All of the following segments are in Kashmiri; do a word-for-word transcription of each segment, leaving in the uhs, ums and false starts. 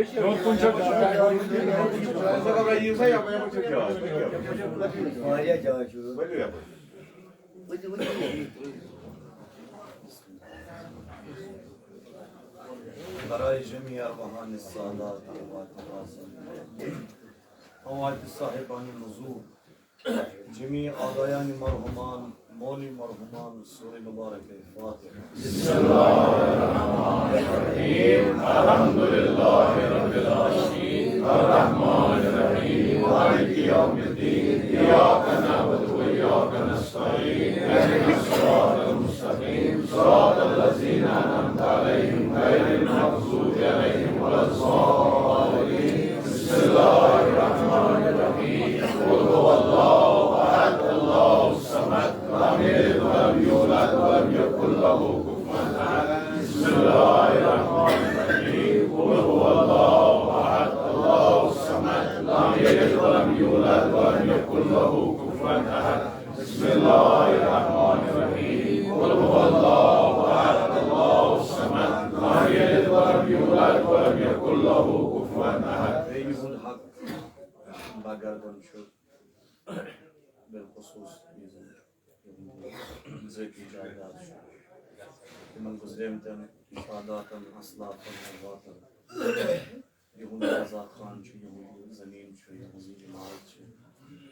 ہیوٚر کُن چھا؟ واریاہ جاے چھُ۔ برای جمیع ارواحان سادات اموات، اموات صاحبان نزول، جمیع آبایان مرحومان، مولوی مرحومان، سورہ مبارک فاتحہ۔ بسم الله الرحمن الرحيم. الحمد لله رب العالمين. الرحمن الرحيم. مالك يوم الدين. إياك نعبد وإياك نستعين. اهدنا الصراط المستقيم. صراط الذين أنعمت عليهم غير المغضوب عليهم ولا الضالين. بسم الله الرحمن الرحيم. قل هو الله أحد، الله الصمد، لم يلد ولم يولد ولم يكن له كفوا أحد. بسم الله الرحمن الرحيم. قل هو الله أحد، الله الصمد، لم يلد ولم يولد ولم يكن له كفوا أحد. بسم الله الرحمن الرحيم. قل هو الله أحد، الله الصمد، لم يلد ولم يولد ولم يكن له كفوا أحد. بیٚیہِ یِہُنٛد حق بگردن چھُ، بالخصوص یُس زن ذٲتی جائیداد چھُ، تِمن گُزریمتٮ۪ن ساداتن، اسلافن، امواتن۔ یِہُنٛد آزاد خان چھُ، یِہُنٛد زٔمیٖن چھُ، یِہٕنٛز یہِ عمارت چھِ،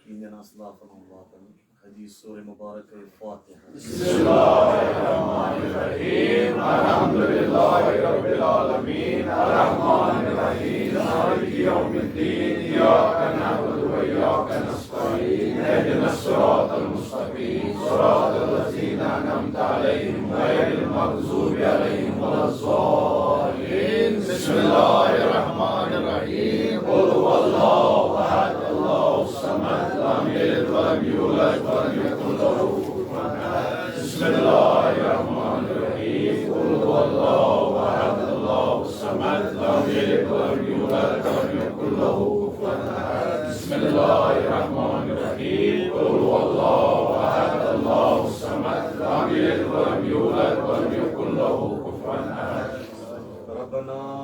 یِہٕنٛدٮ۪ن اسلافن ہُنٛد واتن۔ حدیث سورہ مبارک فاتحہ۔ بسم الله الرحمن الرحيم. الحمد لله رب العالمين. الرحمن الرحيم. مالك يوم الدين. إياك نعبد وإياك نستعين. اهدنا الصراط المستقيم. صراط الذين أنعمت عليهم غير المغضوب عليهم ولا الضالين. بسم الله الرحمن الرحيم. قل هو الله أحد، الله الصمد، لم يلد ولم يولد ولم يكن له كفوا أحد. بسم الله الرحمن الرحيم. قل هو الله أحد، الله الصمد، لم يلد ولم يولد ولم يكن له كفوا أحد. بسم الله الرحمن الرحيم. قل هو الله أحد، الله الصمد، لم يلد ولم يولد ولم يكن له كفوا أحد. ربنا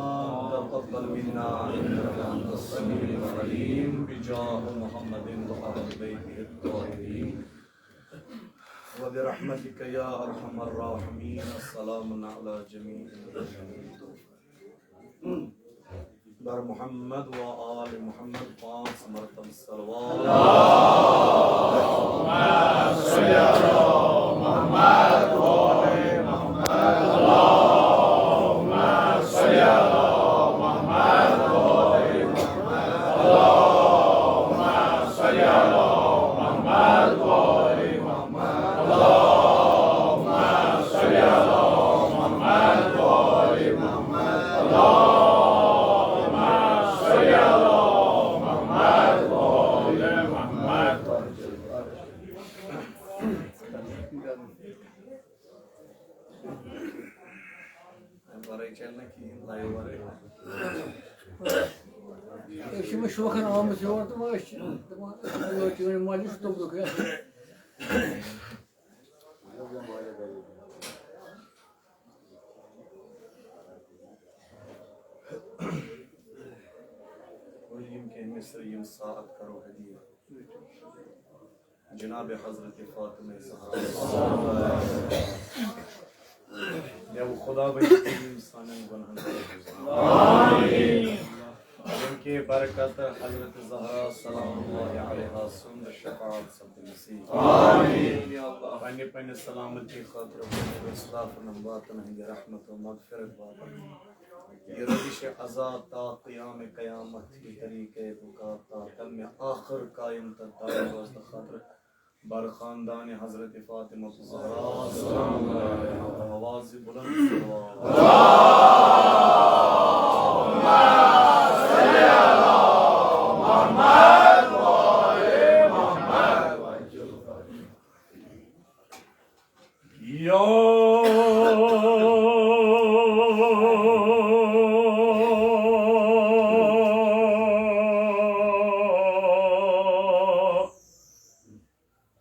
تقبل منا إنك أنت السميع العليم، بجاه محمد وأهل بيته الطاهرين، وبرحمتك يا أرحم الراحمين. السلام على جميع المؤمنين. بر محمد و آل محمد پانچ مرتبہ صلوات۔ ورٲے چلہِ نہٕ کِہیٖنۍ، لایِو ورٲے۔ أسۍ چھِ وۄنۍ شوقن آمٕتۍ یور تہٕ وۄنۍ أسۍ چھِ دَپان، یورٕ چھِ وۄنۍ مَلہِ چھُ توٚبرُک۔ اور یِم کینٛہہ مِصرٕ، یِم ساعت کرو حدیث۔ جناب حضرت فاطمہ زہرا۔ یا خداوند کریم سانٮ۪ن گۄنہن ہُنٛد۔ آمین۔ ییٚمہِ کہِ برکت حضرت زہرا سلام اللہ علیہا سُنٛد شفاعت سپد نصیب۔ آمین۔ پننہِ پننہِ سلامتی خٲطرٕ، پننہِ اسلافن واتن ہٕنٛدِ رحمت و مغفرت باپتھ۔ یہِ روش عزا تا قیام قیامت، یہِ طریقہ بقا تا تم آخر قائم تہٕ دائم روزنہٕ خٲطرٕ بر خاندان حضرت فاطمہ زہرا سلام اللہ علیہا آواز بلند صلوات۔ یا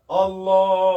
اللہ۔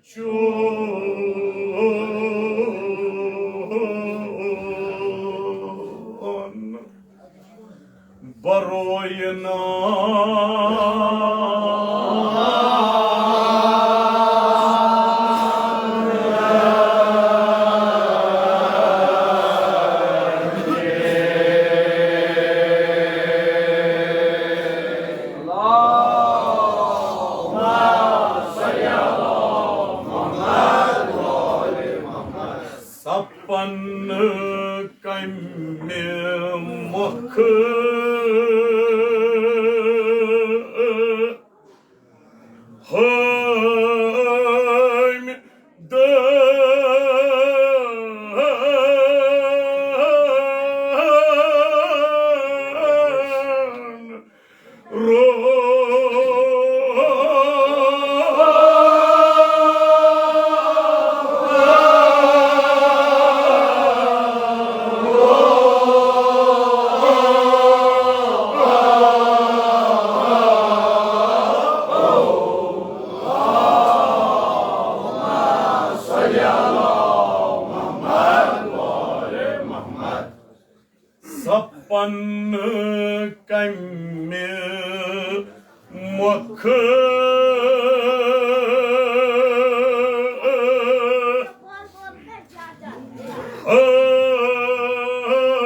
چون بروینا. سپن کمہِ مۄکھٕ ہٲمۍ دٲن رو. سپن کمہِ مۄکھٕ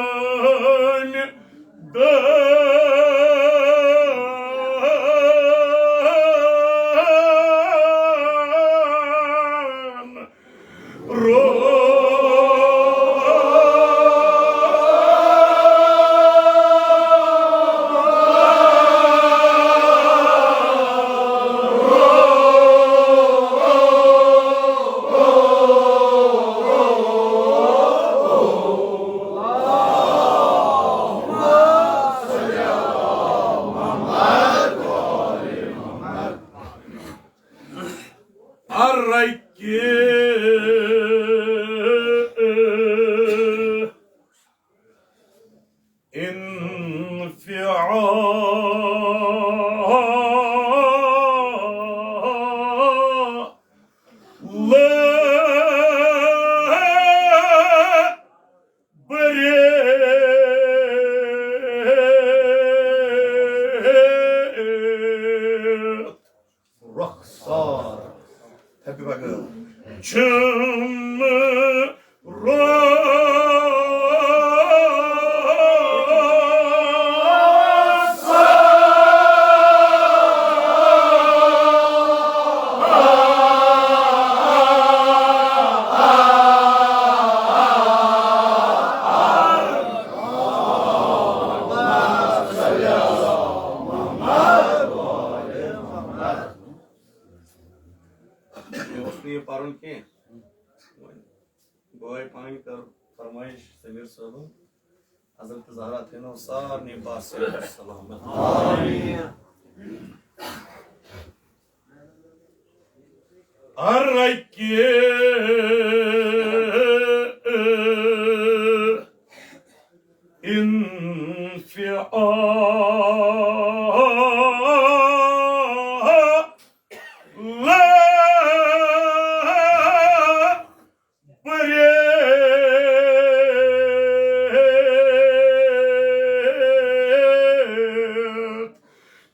ہٲمۍ دٲن رو. عرقہِ انفعال بٔرِتھ رۄخسار تھپہِ بغٲر چھُم رۄخسار. مےٚ اوس نہٕ یہِ پَرُن کینٛہہ۔ وۄنۍ بٲے پنٕنۍ کٔر فرمٲیش سمیر صٲبن۔ حضرت زہرا تھٲینو سارنٕے پاس سلامت۔ آمین۔ عرقہِ انفعال بٔرِتھ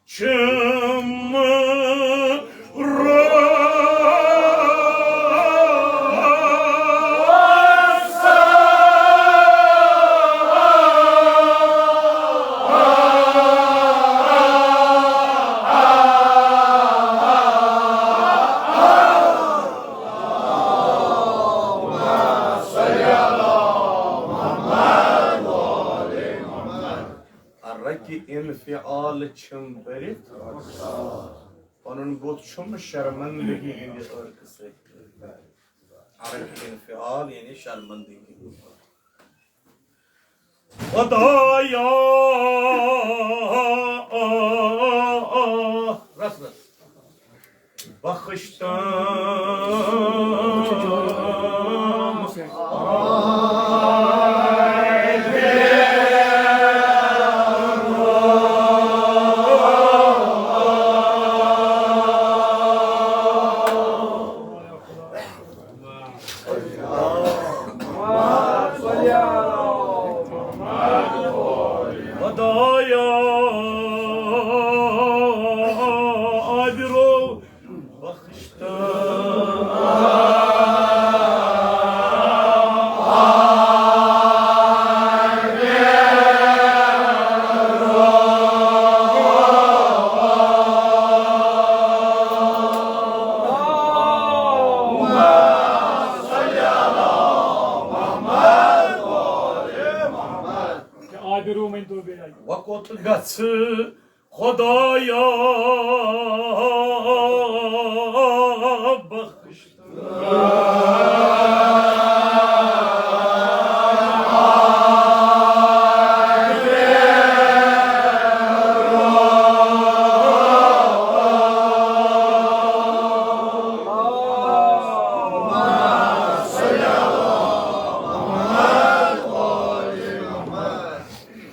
چھُم رۄخسار۔ عرقہِ انفعال چھِم بٔرِتھ، پنُن بُتھ چھُم شرمندگی ہٕنٛدِ عرقہٕ سۭتۍ۔ عرقہِ انفعال یعنی شرمندگی۔ خدایا، رس رس۔ بخشتم۔ خدایا، عابرو بخش تہٕ عابرو ؤنۍ تو بیٚیہِ اَکہِ۔ وۄنۍ کوٚت گژھٕ خدایا بخش۔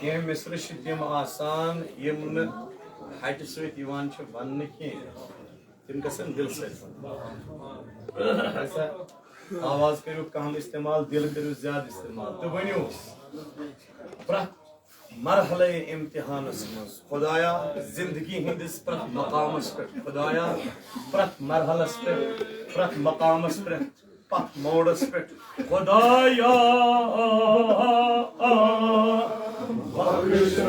کینٛہہ مصرٕ چھِ تِم آسان، یِم نہٕ ہَٹہِ سۭتۍ یِوان چھِ وننہٕ کینٛہہ، تِم گژھن دِلہٕ سۭتۍ۔ ایسا آواز کٔرِو کم استعمال، دِل کٔرِو زیادٕ استعمال۔ تہٕ ؤنِو، پرٛٮ۪تھ مرحلے امتحانس منٛز، خدایا، زندگی ہٕنٛدِس پرٛٮ۪تھ مقامس پٮ۪ٹھ، خدایا، پرٛٮ۪تھ مرحلس پٮ۪ٹھ، پرٛٮ۪تھ مقامس پٮ۪ٹھ، پتھ موڑس پٮ۪ٹھ، خدایا، بخش۔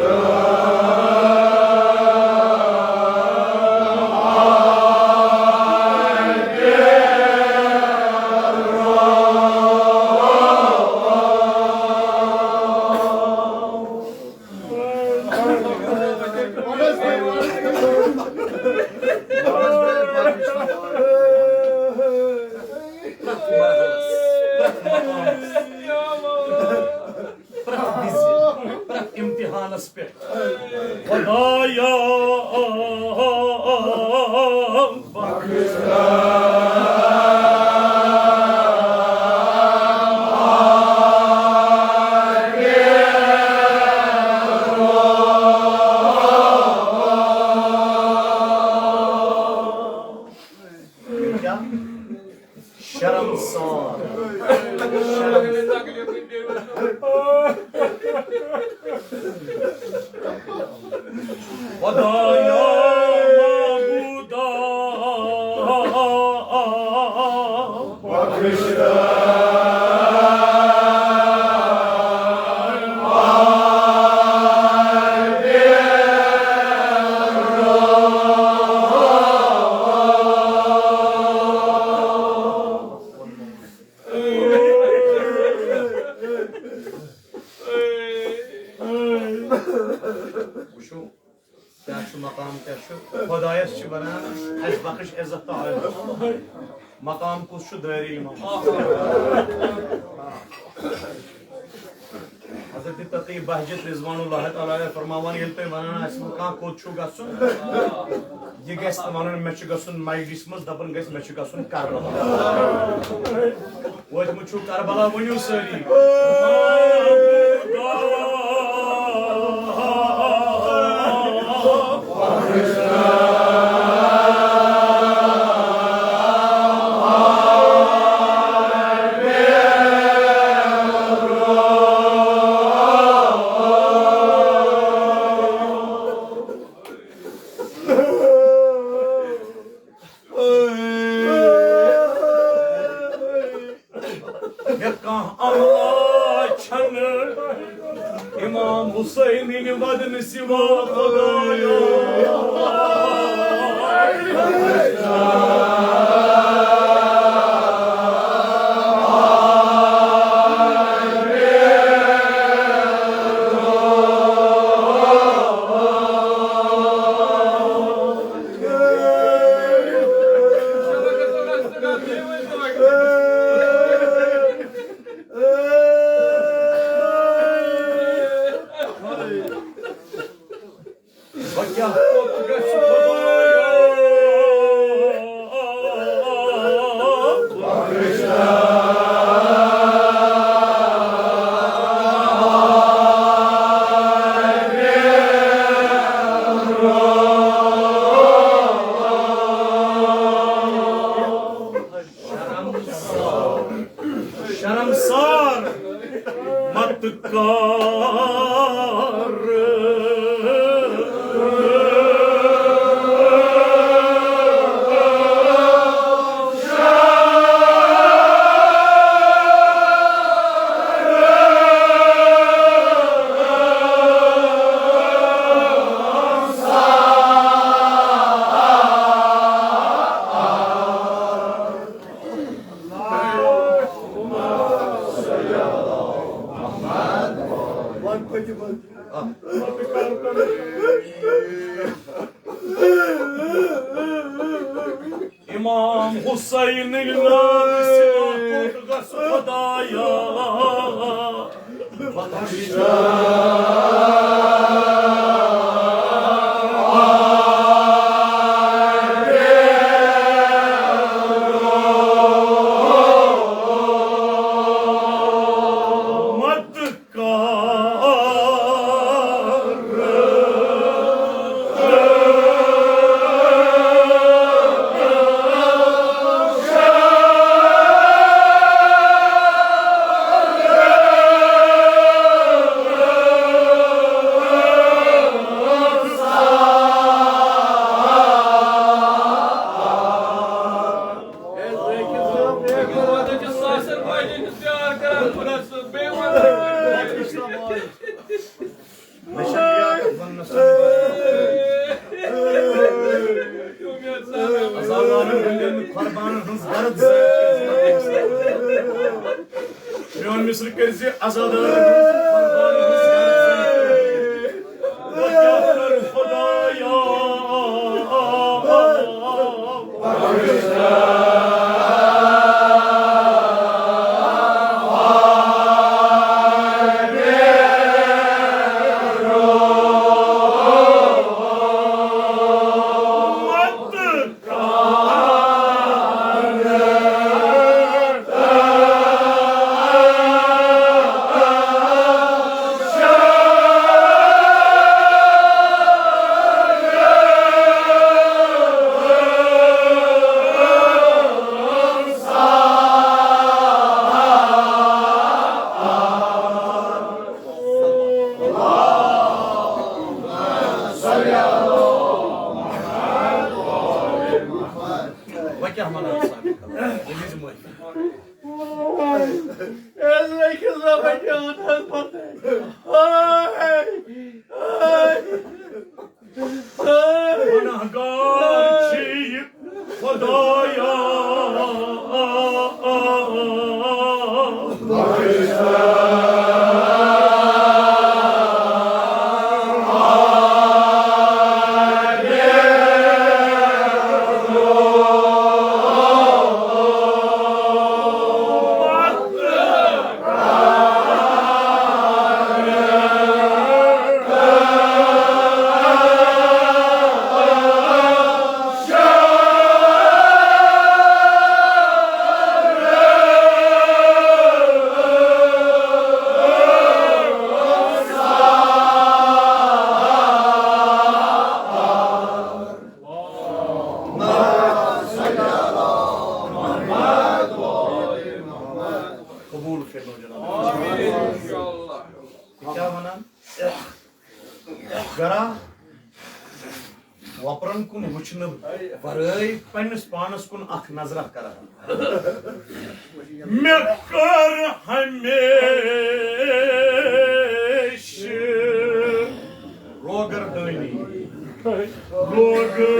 پرٛٮ۪تھ مرحلس، پرٛٮ۪تھ مقامس، پرٛٮ۪تھ وِزِ، پرٛٮ۪تھ امتحانس پٮ۪ٹھ۔ خدایا، بخش۔ کیا؟ شرم سان۔ شرم۔ خدایا، معبودا، بخش۔ وٕچھِو، کیٛاہ چھُ مقام، کیٛاہ چھُ؟ خۄدایَس چھِ وَنان، اَسہِ بخش عزت تہٕ عٲلِم۔ مقام کُس چھُ؟ دٲری اِمام۔ حضرت تقی بہجت رضوان اللہ تعالیٰ علیہ فرماوان، ییٚلہِ تُہۍ وَنان آسِوٕ کانٛہہ کوٚت چھُو گژھُن، یہِ گژھِ نہٕ وَنُن، مےٚ چھُ گژھُن مجلِس منٛز، دَپُن گژھِ، مےٚ چھُ گژھُن کربلا۔ وٲتمُت چھُو کربلا، ؤنِو سٲری۔ مےٚ کانٛہہ عملا چھَنہٕ امام حسین ہٕنٛدِ ودنہٕ سوا خدایا۔ شرمسار مت کر۔ امام حسین ناوٕ سوا کوٚت گژھٕ خدایا؟ مت کر۔ عزادارن ہٕنٛدٮ۪ن قۄربانن ہٕنٛز غرض زٲنِتھ۔ میون مصر کٔرۍ زِ عزادارن ہٕنٛز قۄربانن ہٕنٛز غرض زٲنِتھ۔ خدایا۔ وۄنۍ کیٛاہ وَنان سا؟ ییٚمہِ وِزِ مٲفی۔ گۄناہگار چھِ یہِ خدایا۔ قبول کٔرِو جناب۔ یہِ کیٛاہ وَنان؟ گرا وۄپرن کُن وٕچھنہٕ ورٲے پننِس پانس کُن اکھ نظرہ کران۔ مےٚ کٔر ہمیشہٕ روگر دٲنی۔ روگر۔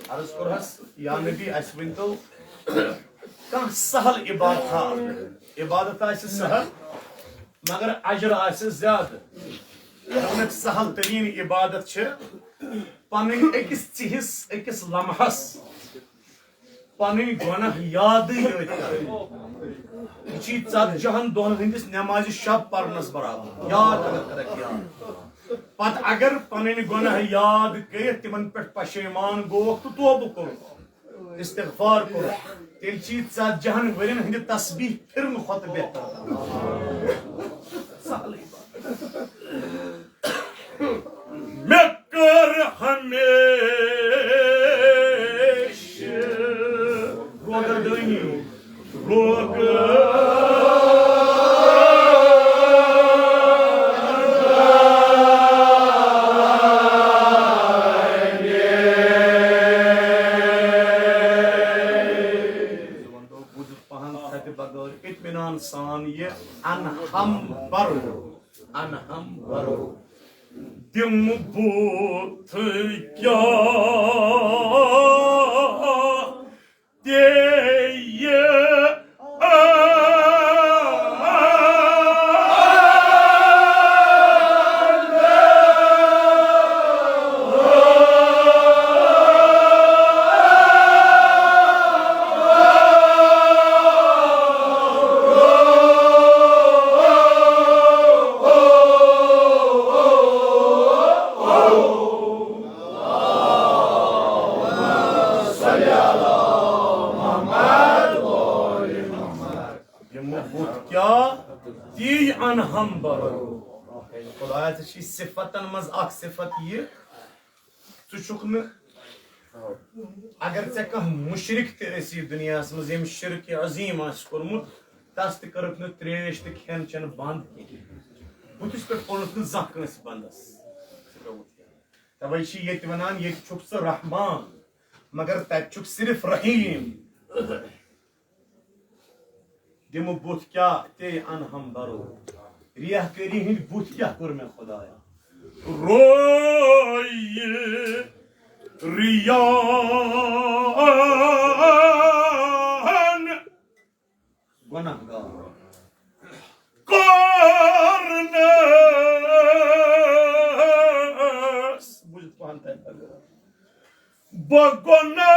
عرض کوٚرہس، یا نبی، اسہِ ؤنۍتو کانٛہہ سہل عبادتھا اکھ۔ عبادت آسہِ سہل، مگر اجر آسہِ زیادٕ۔ دوٚپنکھ، سہل تریٖن عبادت چھِ پنٕنۍ أکِس ژِہِس، أکِس لمحس پنٕنۍ گۄناہ یادٕے یٲتۍ کرٕنۍ۔ یہِ چھِ ژتجی ہن دۄہن ہٕنٛدِس نمازِ شب پرنس برابر۔ یاد اگر کرکھ یاد۔ پتہٕ اگر پنٕنۍ گۄناہ یاد کٔرِتھ تِمن پٮ۪ٹھ پشیمان گوکھ تہٕ توبہٕ کوٚرُکھ، استغفار کوٚر، تیٚلہِ چھِ یہِ ژتجی ہن ؤرین ہٕنٛدِ تسبیح پھِرنہٕ کھۄتہٕ بہتر۔ انہم برو، انہم برو۔ تِم بُتھ کیا تیٚیہِ یِمو بُتھ کیا تی انہم برو۔ خدایا، ژےٚ چھی صفتن منٛز اکھ صفت یہِ، ژٕ چھُکھ نہٕ، اگر ژےٚ کانٛہہ مُشرِک تہِ ٲسی دُنیاہس منٛز، ییٚمۍ شرک عظیٖم آسہِ کوٚرمُت، تس تہِ کٔرٕکھ نہٕ ترٛیش تہٕ کھٮ۪ن چٮ۪ن بنٛد کینٛہہ۔ بُتھِس پٮ۪ٹھ کوٚرُکھ نہٕ زانٛہہ کٲنٛسہِ بنٛدس۔ توے چھِ ییٚتہِ ونان، ییٚتہِ چھُکھ ژٕ رحمان، مگر تتہِ چھُکھ صرف رحیم۔ دِمہٕ بُتھ کیٛاہ تے انہم برو۔ ریاہ کٲری ہٕنٛدۍ بُتھ کیٛاہ کوٚر مےٚ خدایا؟ رویہِ ریان گۄناہ گار کوٚرنس۔ بوٗزِتھ پانہٕ تہِ۔ بہٕ گۄناہ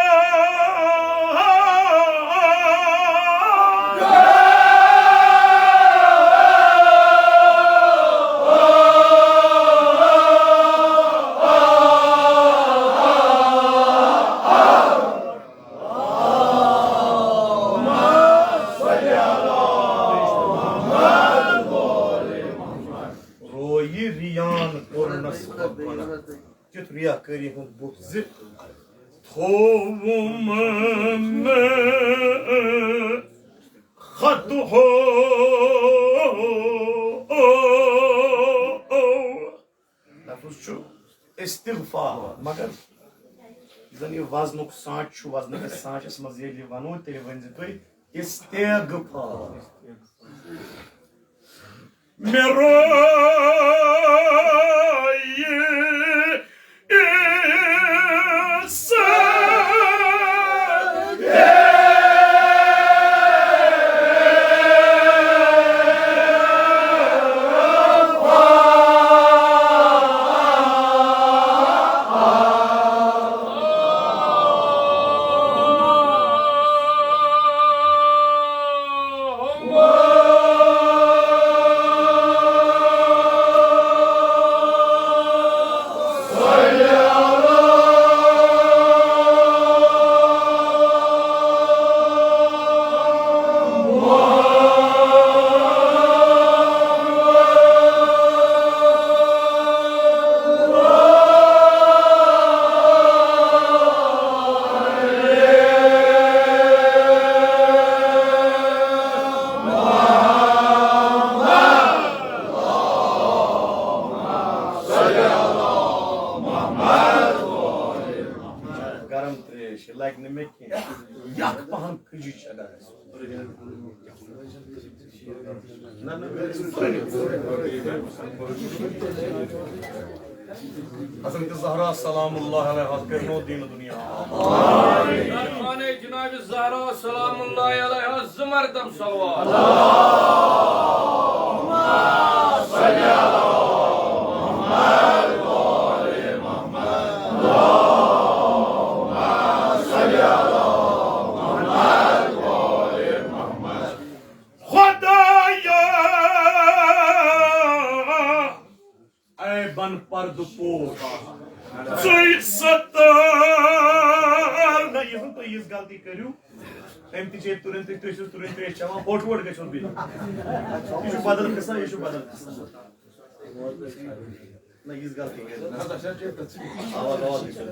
رویہِ ریان کوٚرنس بہٕ گۄناہ۔ تیُتھ ریاکٲری ہُنٛد بُتھ زِ تھووُم خط ہو۔ لفظ چھُ استغفار، مگر یُس زن یہِ وزنُک سانچ چھُ، وزنہٕ کِس سانچس منٛز ییٚلہِ یہِ ونو، تیٚلہِ ؤنۍ زِ تُہۍ استغفار۔ مےٚ رویہِ عیسیٰ۔ گرم تریش، یہِ لگہِ نہٕ مےٚ کینٛہہ۔ یکھ پہم کھجی چھِ اگر اَسہِ۔ نہ، نہ، حضرت زہرا سلام اللہ علیہا کٔرنو دین دنیا۔ دربانِ جناب زہرا سلام اللہ علیہا زٕ مرتبہ صلوات۔ خدایا، اے بن پردٕ پوش، ژٕے ستار۔ نہ، یہِ زن تُہۍ یِژھ غلطی کٔرِو، أمۍ تہِ چھِ ییٚتہِ تُرٕنۍ، تُہۍ، تُہۍ چھِو تُرٕنۍ ترٛیش چٮ۪وان، ہوٚٹ ووٚٹ گژھِ یُن بِہِتھ۔ یہِ چھُ بدل قصہ، یہِ چھُ بدل قصہ۔ نہ، یِژھ غلطی کٔرِو نہٕ۔ آواز، آواز گژھِ یُن۔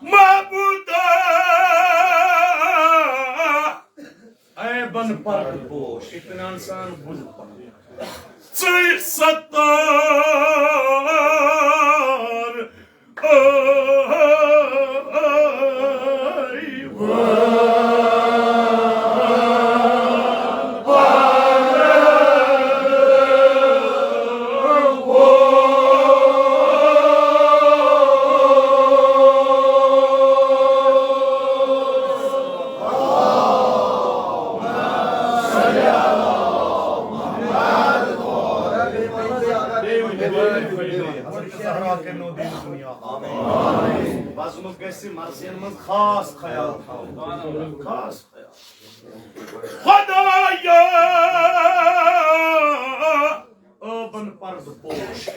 معبودا، اے بن پردٕ پوش، اطمینان سان بوٗزِتھ پَرُن۔ ژٕے ستار، اے حضرت زہرا کٔرِنو دیٖن دُنیا۔ وزنُک گژھِ مرضین منٛز خاص خیال تھاوُن۔ خاص خیال۔ خدایا، ٲبن پردٕ پوش،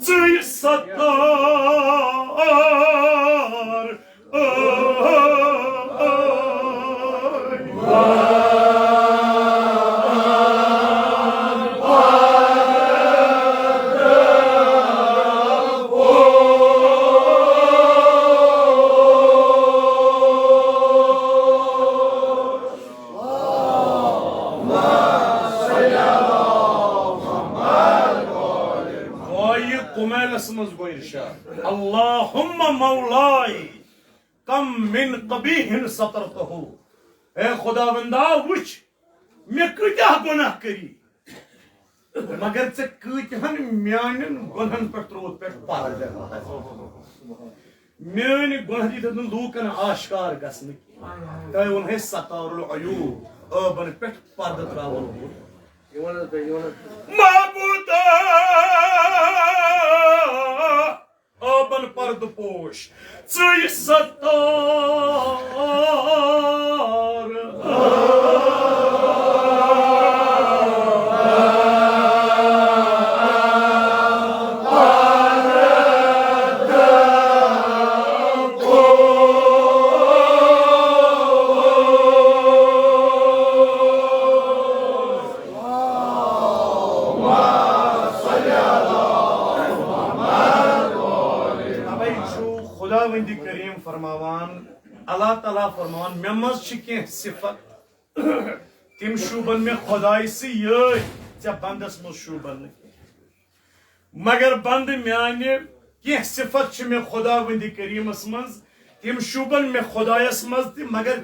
ژٕے ستار۔ گوٚو یہِ کُمیلس منٛز گوٚو ارشاد، اللہم مولای کم من قبیح سترتہ۔ اے خداوندا، وٕچھ، مےٚ کۭتیاہ گۄناہ کٔری، مگر ژےٚ کۭتیاہن میانٮ۪ن گۄنہن پٮ۪ٹھ ترووُتھ پٮ۪ٹھ پردٕ۔ میٲنۍ گۄناہ دِتھ نہٕ لوٗکن آشکار گژھنہٕ کینٛہہ۔ تۄہہِ ووٚنہے ستار العیوب، ٲبن پٮ۪ٹھ پردٕ تراوُن۔ معبودا، ٲبن پردٕ پوش، ژٕے ستار۔ توے چھُ خداوندِ کریم فرماوان، اللہ تعالیٰ فرماوان، مےٚ منٛز چھِ کینٛہہ صفت، تِم شوٗبن مےٚ خدایہِ سٕے یٲتۍ، ژےٚ بندس منٛز شوٗبن نہٕ کینٛہہ۔ مگر بندٕ میانہِ، کینٛہہ صفت چھِ مےٚ خداوندِ کریمس منٛز، تِم شوٗبن مےٚ خدایس منٛز تہِ، مگر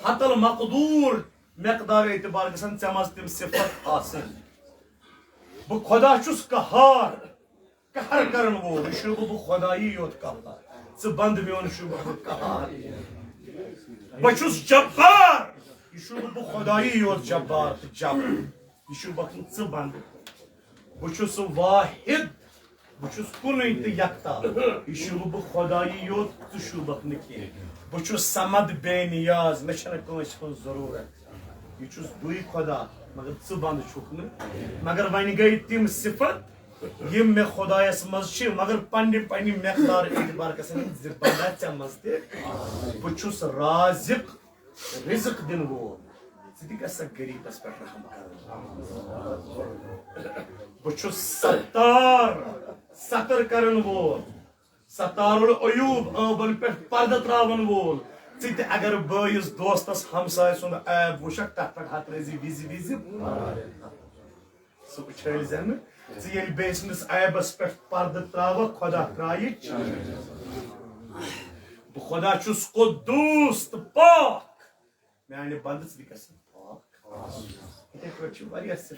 حتی المقدور مقدار اعتبار گژھن ژےٚ منٛز تِم صفت آسٕنۍ۔ بہٕ خدا چھُس قہار، قہر کرن وول، یہِ شوٗبہٕ بہٕ خدایی یوت قہار۔ ژٕ بند میون شوٗبہٕ بہٕ قہار۔ بہٕ چھُس جبار، یہِ شوٗبہٕ بہٕ خدایی یوت جبار تہٕ جبر۔ یہِ شوٗبکھ نہٕ ژٕ بند۔ بہٕ چھُس واحد، بہٕ چھُس کُنُے تہٕ یکتا۔ یہِ شوٗبہٕ بہٕ خدایی یوت، ژٕ شوٗبکھ نہٕ کینٛہہ۔ بہٕ چھُس صمد بے نیاز، مےٚ چھنہٕ کٲنٛسہِ ہٕنٛز ضروٗرت۔ یہِ چھُس بٕے خدا، مگر ژٕ بنٛد چھُکھ نہٕ۔ مگر وۄنۍ گٔے تِم صفت، یِم مےٚ خدایس منٛز چھِ، مگر پننہِ پننہِ مقدار اعتبار گژھن یِم زِ بنٛدا ژےٚ منٛز تہِ۔ بہٕ چھُس رازق، رزق دِنہٕ وول۔ ژٕ تہِ گژھ سا غریٖبس پٮ۪ٹھ رحم کرُن۔ بہٕ چھُس ستار، ستر کرن وول۔ ستار العیوب، عٲبن پٮ۪ٹھ پردٕ تراون وول۔ ژٕ تہِ اگر بٲیِس، دوستس، ہمسایہِ سُنٛد عیب وٕچھکھ، تتھ پٮ۪ٹھ ہترٲوزِ وِزِ وِزِ۔ سُہ وٕچھٲوزِ نہٕ۔ ژٕ ییٚلہِ بیٚیہِ سٕنٛدِس عیبس پٮ۪ٹھ پردٕ تراوکھ، خدا ترایہِ۔ بہٕ خدا چھُس قدوٗس تہٕ پاک۔ میانہِ بندٕ ژٕ تہِ گژھن پاک۔ یِتھے پٲٹھۍ چھِ واریاہ صفت۔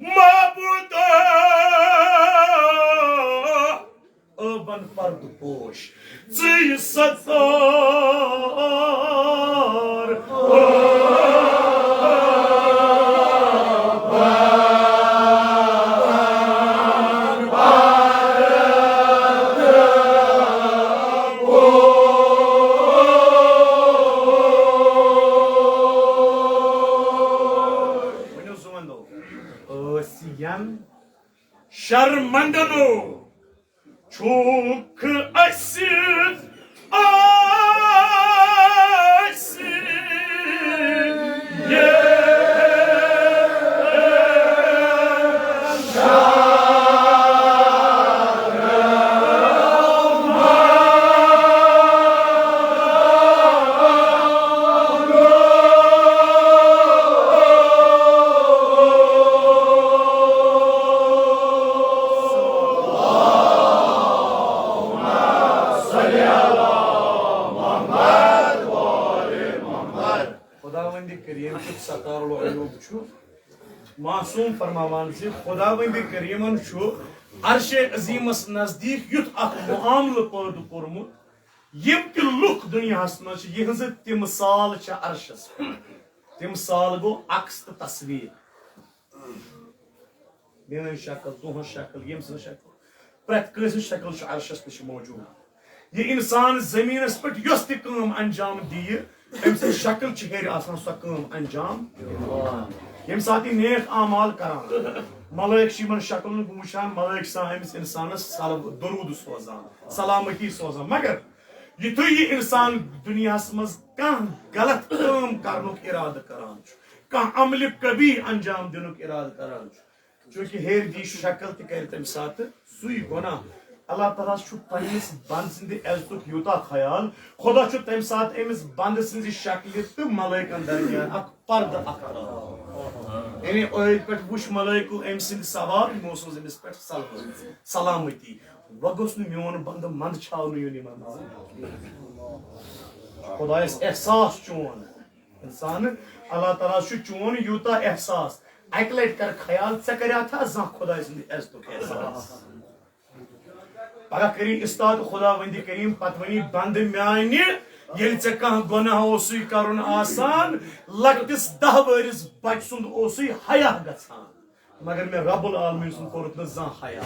معبودا، عٲبن پردٕ پوش، ژٕے ستار۔ ؤنِو زٕ وَنو۔ ٲسِین شرمندنو چھُکھ اَسہِ، اَسہِ یہِ خداوند کریم چھُ ستار العیوب چھُ معصوم فرماوان زِ خداوند کریمن چھُ عرش عظیمس نزدیک یُتھ اکھ معاملہٕ پٲدٕ کوٚرمُت، یِم تہِ لُکھ دُنیاہس منٛز چھِ، یِہنٛزٕ تِمثال چھِ عرشس پٮ۪ٹھ۔ تِمثال گوٚو عکس تہٕ تصویر۔ میٲنۍ شکل، تُہنٛز شکل، ییٚمۍ سٕنٛز شکل، پرٛٮ۪تھ کٲنٛسہِ ہٕنٛز شکل چھِ عرشس نِش موجود۔ یہِ انسان زٔمیٖنس پٮ۪ٹھ یۄس تہِ کٲم انجام دِیہِ، أمۍ سٕنٛز شکل چھِ ہیٚرِ آسان سۄ کٲم انجام۔ ییٚمہِ ساتہٕ یہِ نیک اعمال کران، ملٲیک چھِ یِمن شکلن کُن وٕچھان، ملٲیک چھِ آسان أمِس انسانس سل-، درود سوزان، سلامتی سوزان۔ مگر یُتھُے یہِ انسان دُنیاہس منٛز کانٛہہ غلط کٲم کرنُک ارادٕ کران چھُ، کانٛہہ عملِ قبیح انجام دِنُک ارادٕ کران چھُ، چونکہ ہیرِ دی شکل تہِ کرِ تمہِ ساتہٕ سُے گۄناہ۔ اللہ تعالیٰ ہس چھُ پننِس بنٛدٕ سٕنٛدِ عزتُک یوٗتاہ خیال، خۄدا چھُ تمہِ ساتہٕ أمِس بنٛدٕ سٕنٛزِ شکلہِ تہٕ ملٲیکن درمیان اکھ پردٕ اکھ ترٛاوان۔ یعنی أتھۍ پٮ۪ٹھ وُچھ ملٲیکو أمۍ سٕنٛدۍ سوال، یِمو سوز أمِس پٮ۪ٹھ سلام-، سلامتی۔ وۄنۍ گوٚژھ نہٕ میون بنٛدٕ منٛدچھاونہٕ یُن یِمن منٛز۔ خۄدایس احساس چون۔ انسان، اللہ تعالیٰ چھُ چون یوٗتاہ احساس۔ اکہِ لٹہِ کر خیال، ژےٚ کریاتھا زانٛہہ خۄداے سُنٛد عزتُک احساس؟ پگاہ کٔرِو استاد خۄداوندِ کریم، پتہٕ ؤنی بنٛدٕ میانہِ، ییٚلہِ ژےٚ کانٛہہ گۄناہ اوسُے کرُن آسان، لۄکٹِس دَہ ؤہرِس بچہٕ سُنٛد اوسُے حیا گژھان، مگر مےٚ رب العالمین سُنٛد کوٚرُتھ نہٕ زانٛہہ حیا۔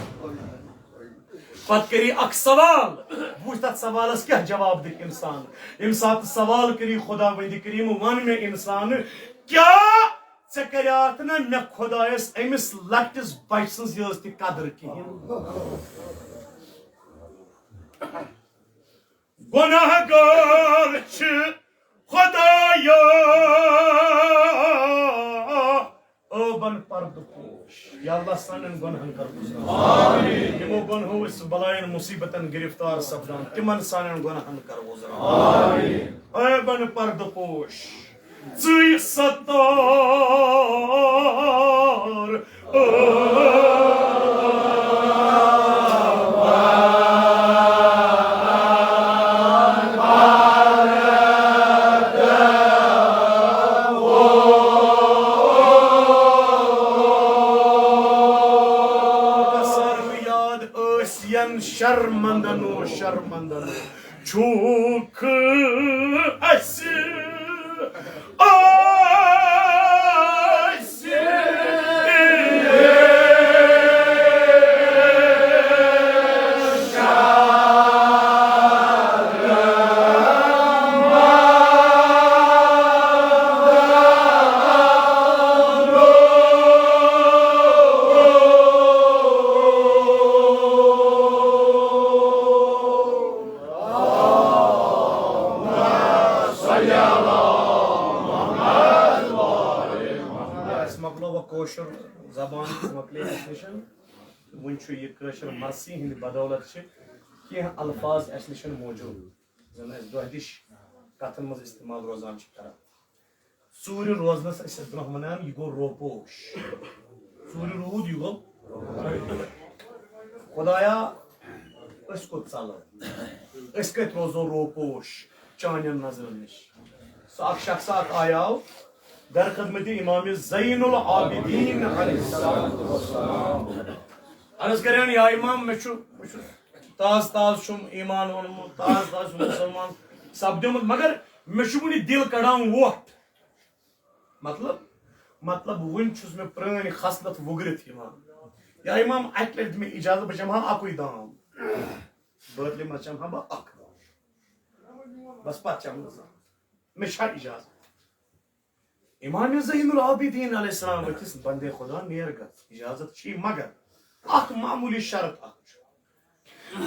پتہٕ کٔری اکھ سوال، بہٕ وٕچھِ تتھ سوالس کیٛاہ جواب دِکھ انسان۔ ییٚمہِ ساتہٕ سوال کٔری خۄداوندِ کریم، وَن مےٚ انسان، کیٛاہ ژےٚ کریاتھ نہ مےٚ خۄدایس أمِس لۄکٹِس بچہٕ سٕنٛز یٲژ تہِ قدر کِہیٖنۍ؟ گۄناہ گار چھِ خۄدایا، ٲبن پردٕ پوش۔ یا اللہ، سانٮ۪ن گۄنہن کر گُزران۔ یِمو گۄنہو أسۍ بلاین مصیبتن گرفتار سپدان، تِمن سانٮ۪ن گۄنہن کر گُزران۔ ٲبن پردٕ پوش، ژٕے ستار۔ ساروی یاد ٲسۍ ین شرمندن و شرمندن۔ چھُکھ اَسہِ، اَسہِ۔ اَسہِ مۄکلٲو وۄنۍ کٲشُر زبان، مۄکلے اَسہِ نِش۔ وۄنۍ چھُ یہِ کٲشِر مرثی ہِنٛدِ بدولت چھِ کینٛہہ الفاظ اَسہِ نِش موجود، زَن أسۍ دۄہ دِش کَتھَن منٛز استعمال روزان چھِ کران۔ ژوٗرِ روزنس ٲسۍ أسۍ برونٛہہ ونان، یہِ گوٚو روپوش۔ ژوٗرِ روٗد، یہِ گوٚو۔ خۄدایا، أسۍ کوٚت ژلو؟ أسۍ کتہِ روزو روپوش چانٮ۪ن نظرن نِش؟ سُہ اکھ شخص اکھ آیاو در خدمت امام زین العابدین علیہ السلام۔ عرض کران، یا امام، مےٚ چھُ، بہٕ چھُس تازٕ تازٕ چھُم ایمان اوٚنمُت، تازٕ تازٕ چھُم مُسلمان سپدیومُت، مگر مےٚ چھُ وُنہِ دِل کڑان وۄٹھ۔ مطلب، مطلب، وُنہِ چھُس مےٚ پرٛٲنۍ خصلت وُگرِتھ یِوان۔ یا امام، اَکہِ لٹہِ دِ مےٚ اجازت، بہٕ چمہٕ ہا اَکُے دام۔ بٲتلہِ منٛز چمہٕ ہا بہٕ اَکھ دام۔ بس پتہٕ چمہٕ نہٕ زانٛہہ۔ مےٚ چھا اجازت؟ امام زین العابدین علیہ السلام ؤتھِس، بندے خدا نیر گژھ، اجازت چھی، مگر اکھ معمولی شرط اکھ چھُ۔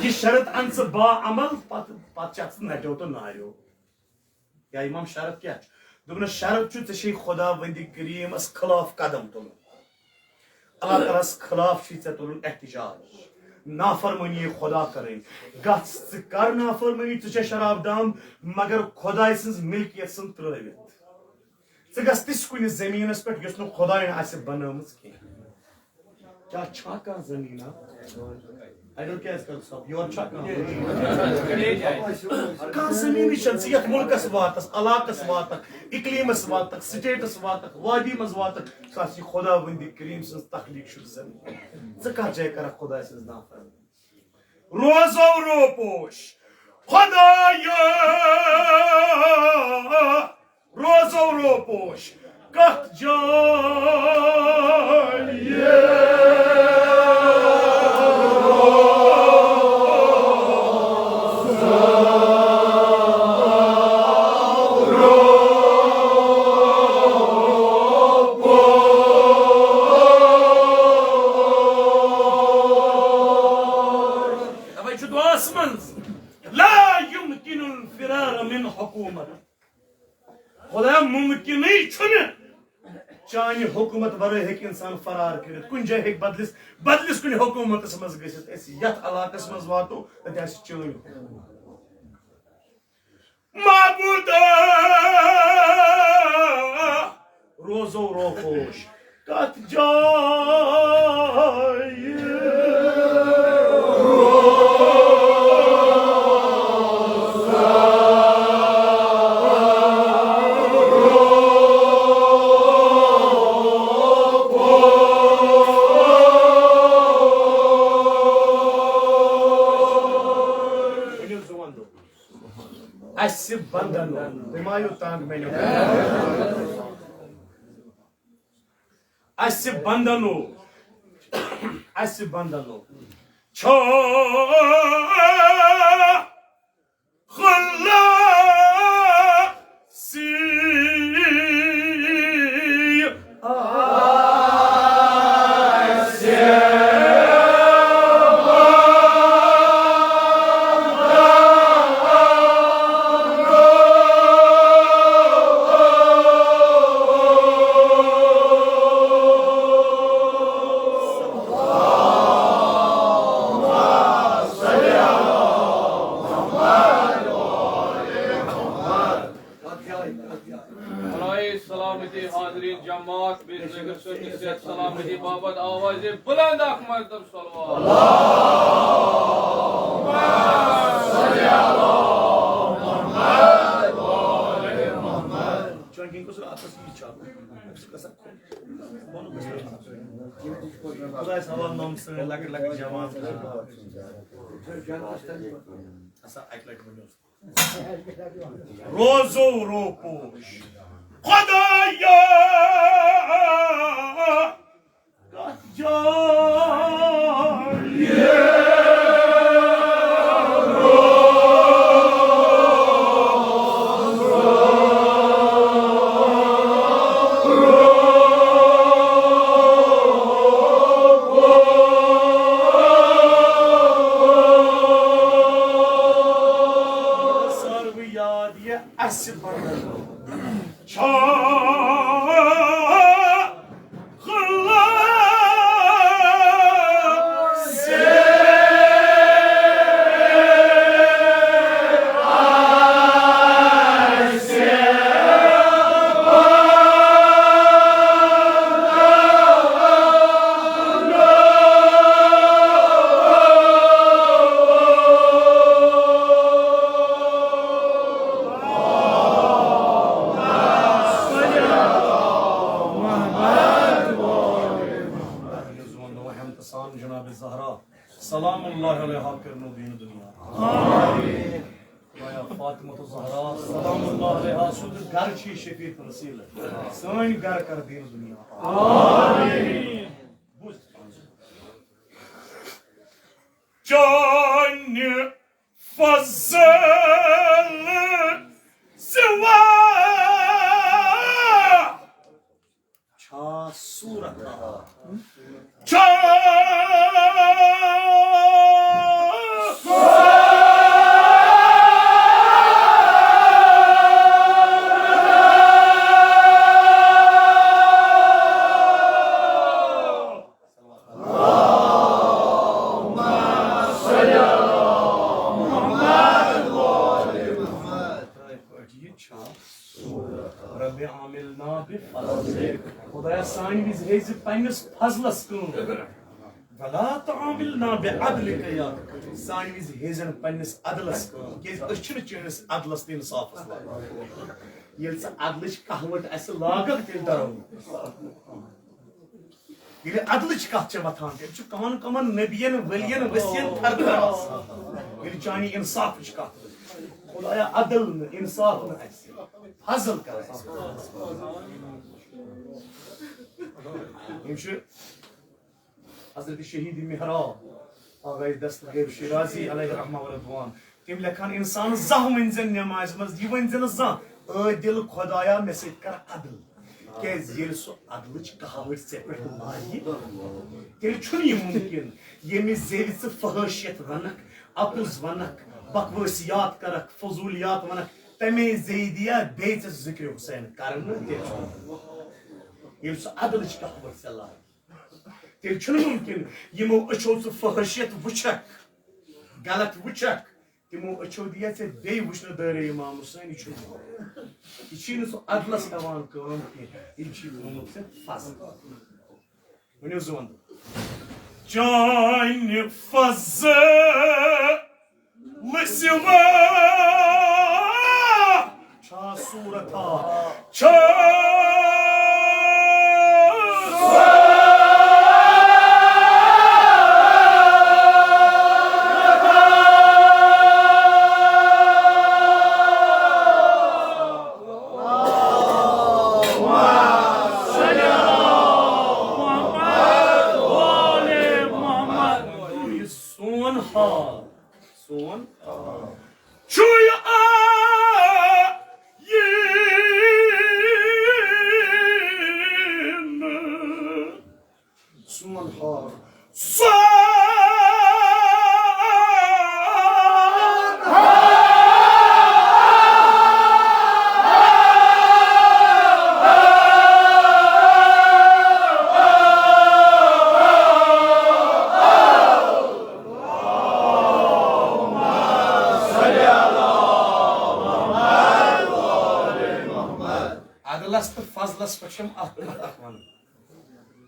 یہِ شرط اَن ژٕ باعمل، پتہٕ، پتہٕ چھِ اَتھ نٹیو تہٕ ناریو۔ یا امام، شرط کیٛاہ چھُ؟ دوٚپنَس، شرط چھُ، ژےٚ چھے خۄداوندِ کریٖمَس خلاف قدم تُلُن۔ اللہ تعالیٰ ہَس خلاف چھُے ژےٚ تُلُن احتجاج۔ نافرمٲنی خۄدا کَرٕنۍ۔ گژھ ژٕ کر نافرمٲنی، ژٕ چےٚ شراب دام، مگر خۄداے سٕنٛز ملکیت ژھٕن ترٛٲوِتھ۔ ژٕ گژھ تِژھ کُنہِ زٔمیٖنَس پٮ۪ٹھ یۄس نہٕ خۄدایَن آسہِ بنٲومٕژ کینٛہہ۔ کیٛاہ چھا کانٛہہ زٔمیٖنا؟ ایڈوکیٹ کر صٲب، یورٕ چھا کانٛہہ؟ کانٛہہ زٔمیٖنٕے چھَنہٕ۔ ژٕ یَتھ مُلکَس واتَکھ، علاقَس واتَکھ، اِقلیٖمَس واتَکھ، سٹیٹَس واتَکھ، وادی منٛز واتَکھ، سُہ آسہِ خۄداوندِ کریٖم سٕنٛز تخلیٖق شُدٕ زٔمیٖن۔ ژٕ کَتھ جایہِ کَرَکھ خۄداے سٕنٛز نافرمٲنی؟ روزو روپوش، خۄدایا، روزو روپوش کتھ جایہِ؟ چانہِ حکومت ورٲے ہیٚکہِ انسان فرار کٔرِتھ۔ کُنہِ جایہِ ہیٚکہِ بدلِس، بدلِس کُنہِ حکومتس منٛز گٔژھِتھ۔ أسۍ یتھ علاقس منٛز واتو، تتہِ آسہِ چٲنۍ حکومت۔ معبودا، روزو روپوش کتھ جایہِ؟ اسہِ بندنو، تُہۍ ما آیِو تنگ مےٚ نِش؟ اسہِ بندنو، اسہِ بندنو چھو خلاصی۔ برائے سلامتی حاضرین جماعت، بے نگر سنگھ صحت سلامتی بابت آواز بلند اکھ مرتبہ صلوات۔ چونکہ کُس راتس یہِ چھُ آسان، أمِس چھُ گژھان خۄش۔ خۄدایَس حوالہٕ نام سٲنۍ لۄکٕٹۍ لۄکٕٹۍ جوان۔ اَسا اَکہِ لَٹہِ ؤنِو۔ روزو روپوش خدایا، کتھ جایہِ؟ ساروٕے یاد یہِ اسہِ بندن چھا۔ سان جناب زہرا سلام اللہ علیہا کرنو دین دنیا۔ آمین۔ خدایا فاطمہ الزہرا سلام اللہ علیہا سُنٛد گرٕ چھِ شفیع تنزیل۔ سٲنۍ گرٕ کر دین دنیا۔ آمین۔ بوز۔ چانہِ فضل سوا چھا صورت؟ چھا رب عاملنا بفضلک۔ خدایا، سانہِ وِزِ ہیٚزِ پننِس فضلس کٲم۔ ولا تعاملنا بعدلک یا، سانہِ وِزِ ہیٚزٮ۪ن پننِس عدلس کٲم، کیازِ أسۍ چھِنہٕ چٲنِس عدلس تہٕ انصافس لایق۔ ییٚلہِ ژٕ عدلٕچ کہوٹ اسہِ لاگکھ، تیٚلہِ ڈرو۔ ییٚلہِ عدلٕچ کتھ چھےٚ وۄتھان، تیٚلہِ چھُ کمن کمن نبین، ؤلین، ؤسین تھر تھر آسان۔ ییٚلہِ چانہِ انصافٕچ کتھ ؤژھ، خدایا، عدل نہٕ، انصاف نہٕ اسہِ، فضل کر اسہِ۔ یِم چھِ حضرت شہید مہراب آغای دستگیر شیرازی علیہ رحمہ و رضوان۔ تِم لیکھان، انسان زانٛہہ ؤنۍ زٮ۪ن نمازِ منٛز، یہِ ؤنۍ زٮ۪ن زانٛہہ، "اے دِل خدایا، مےٚ سۭتۍ کر عدل۔" کیازِ ییٚلہِ سُہ عدلٕچ کہاوٹ ژےٚ پٮ۪ٹھ لایہِ، تیٚلہِ چھُنہٕ یہِ مُمکِن، ییٚمہِ زیوِ ژٕ فحٲشیت ونکھ، اپُز ونکھ، بکوٲسیات کرکھ، فضولیات ونکھ، تمے زیوِ دِیا بیٚیہِ ژےٚ ذکر حسین کرنہٕ، تیٚلہِ چھُنہٕ۔ ییٚلہِ سُہ عدلٕچ کتھ ورژھِ لاگہِ، تیٚلہِ چھُنہٕ مُمکِن یِمو أچھو ژٕ فحٲشیت وٕچھکھ، غلط وٕچھکھ، تِمو أچھو دِیا ژےٚ بیٚیہِ وٕچھنہٕ دٲرے امام حسین، یہِ چھُنہٕ، یہِ چھُے نہٕ سُہ عدلس ہٮ۪وان کٲم کینٛہہ، یہِ چھُے تھوٚومُت ژےٚ فضل۔ ؤنِو زٕ وَن۔ چانہِ فضلہٕ سِوا چھا صورتا، چھا یہِ سون حال، سون چھُ یہِ آیٖنہٕ۔ سون حال۔ سون حال۔ عدلس تہٕ فضلس پٮ۪ٹھ چھم اکھ کتھ اکھ ونٕنۍ۔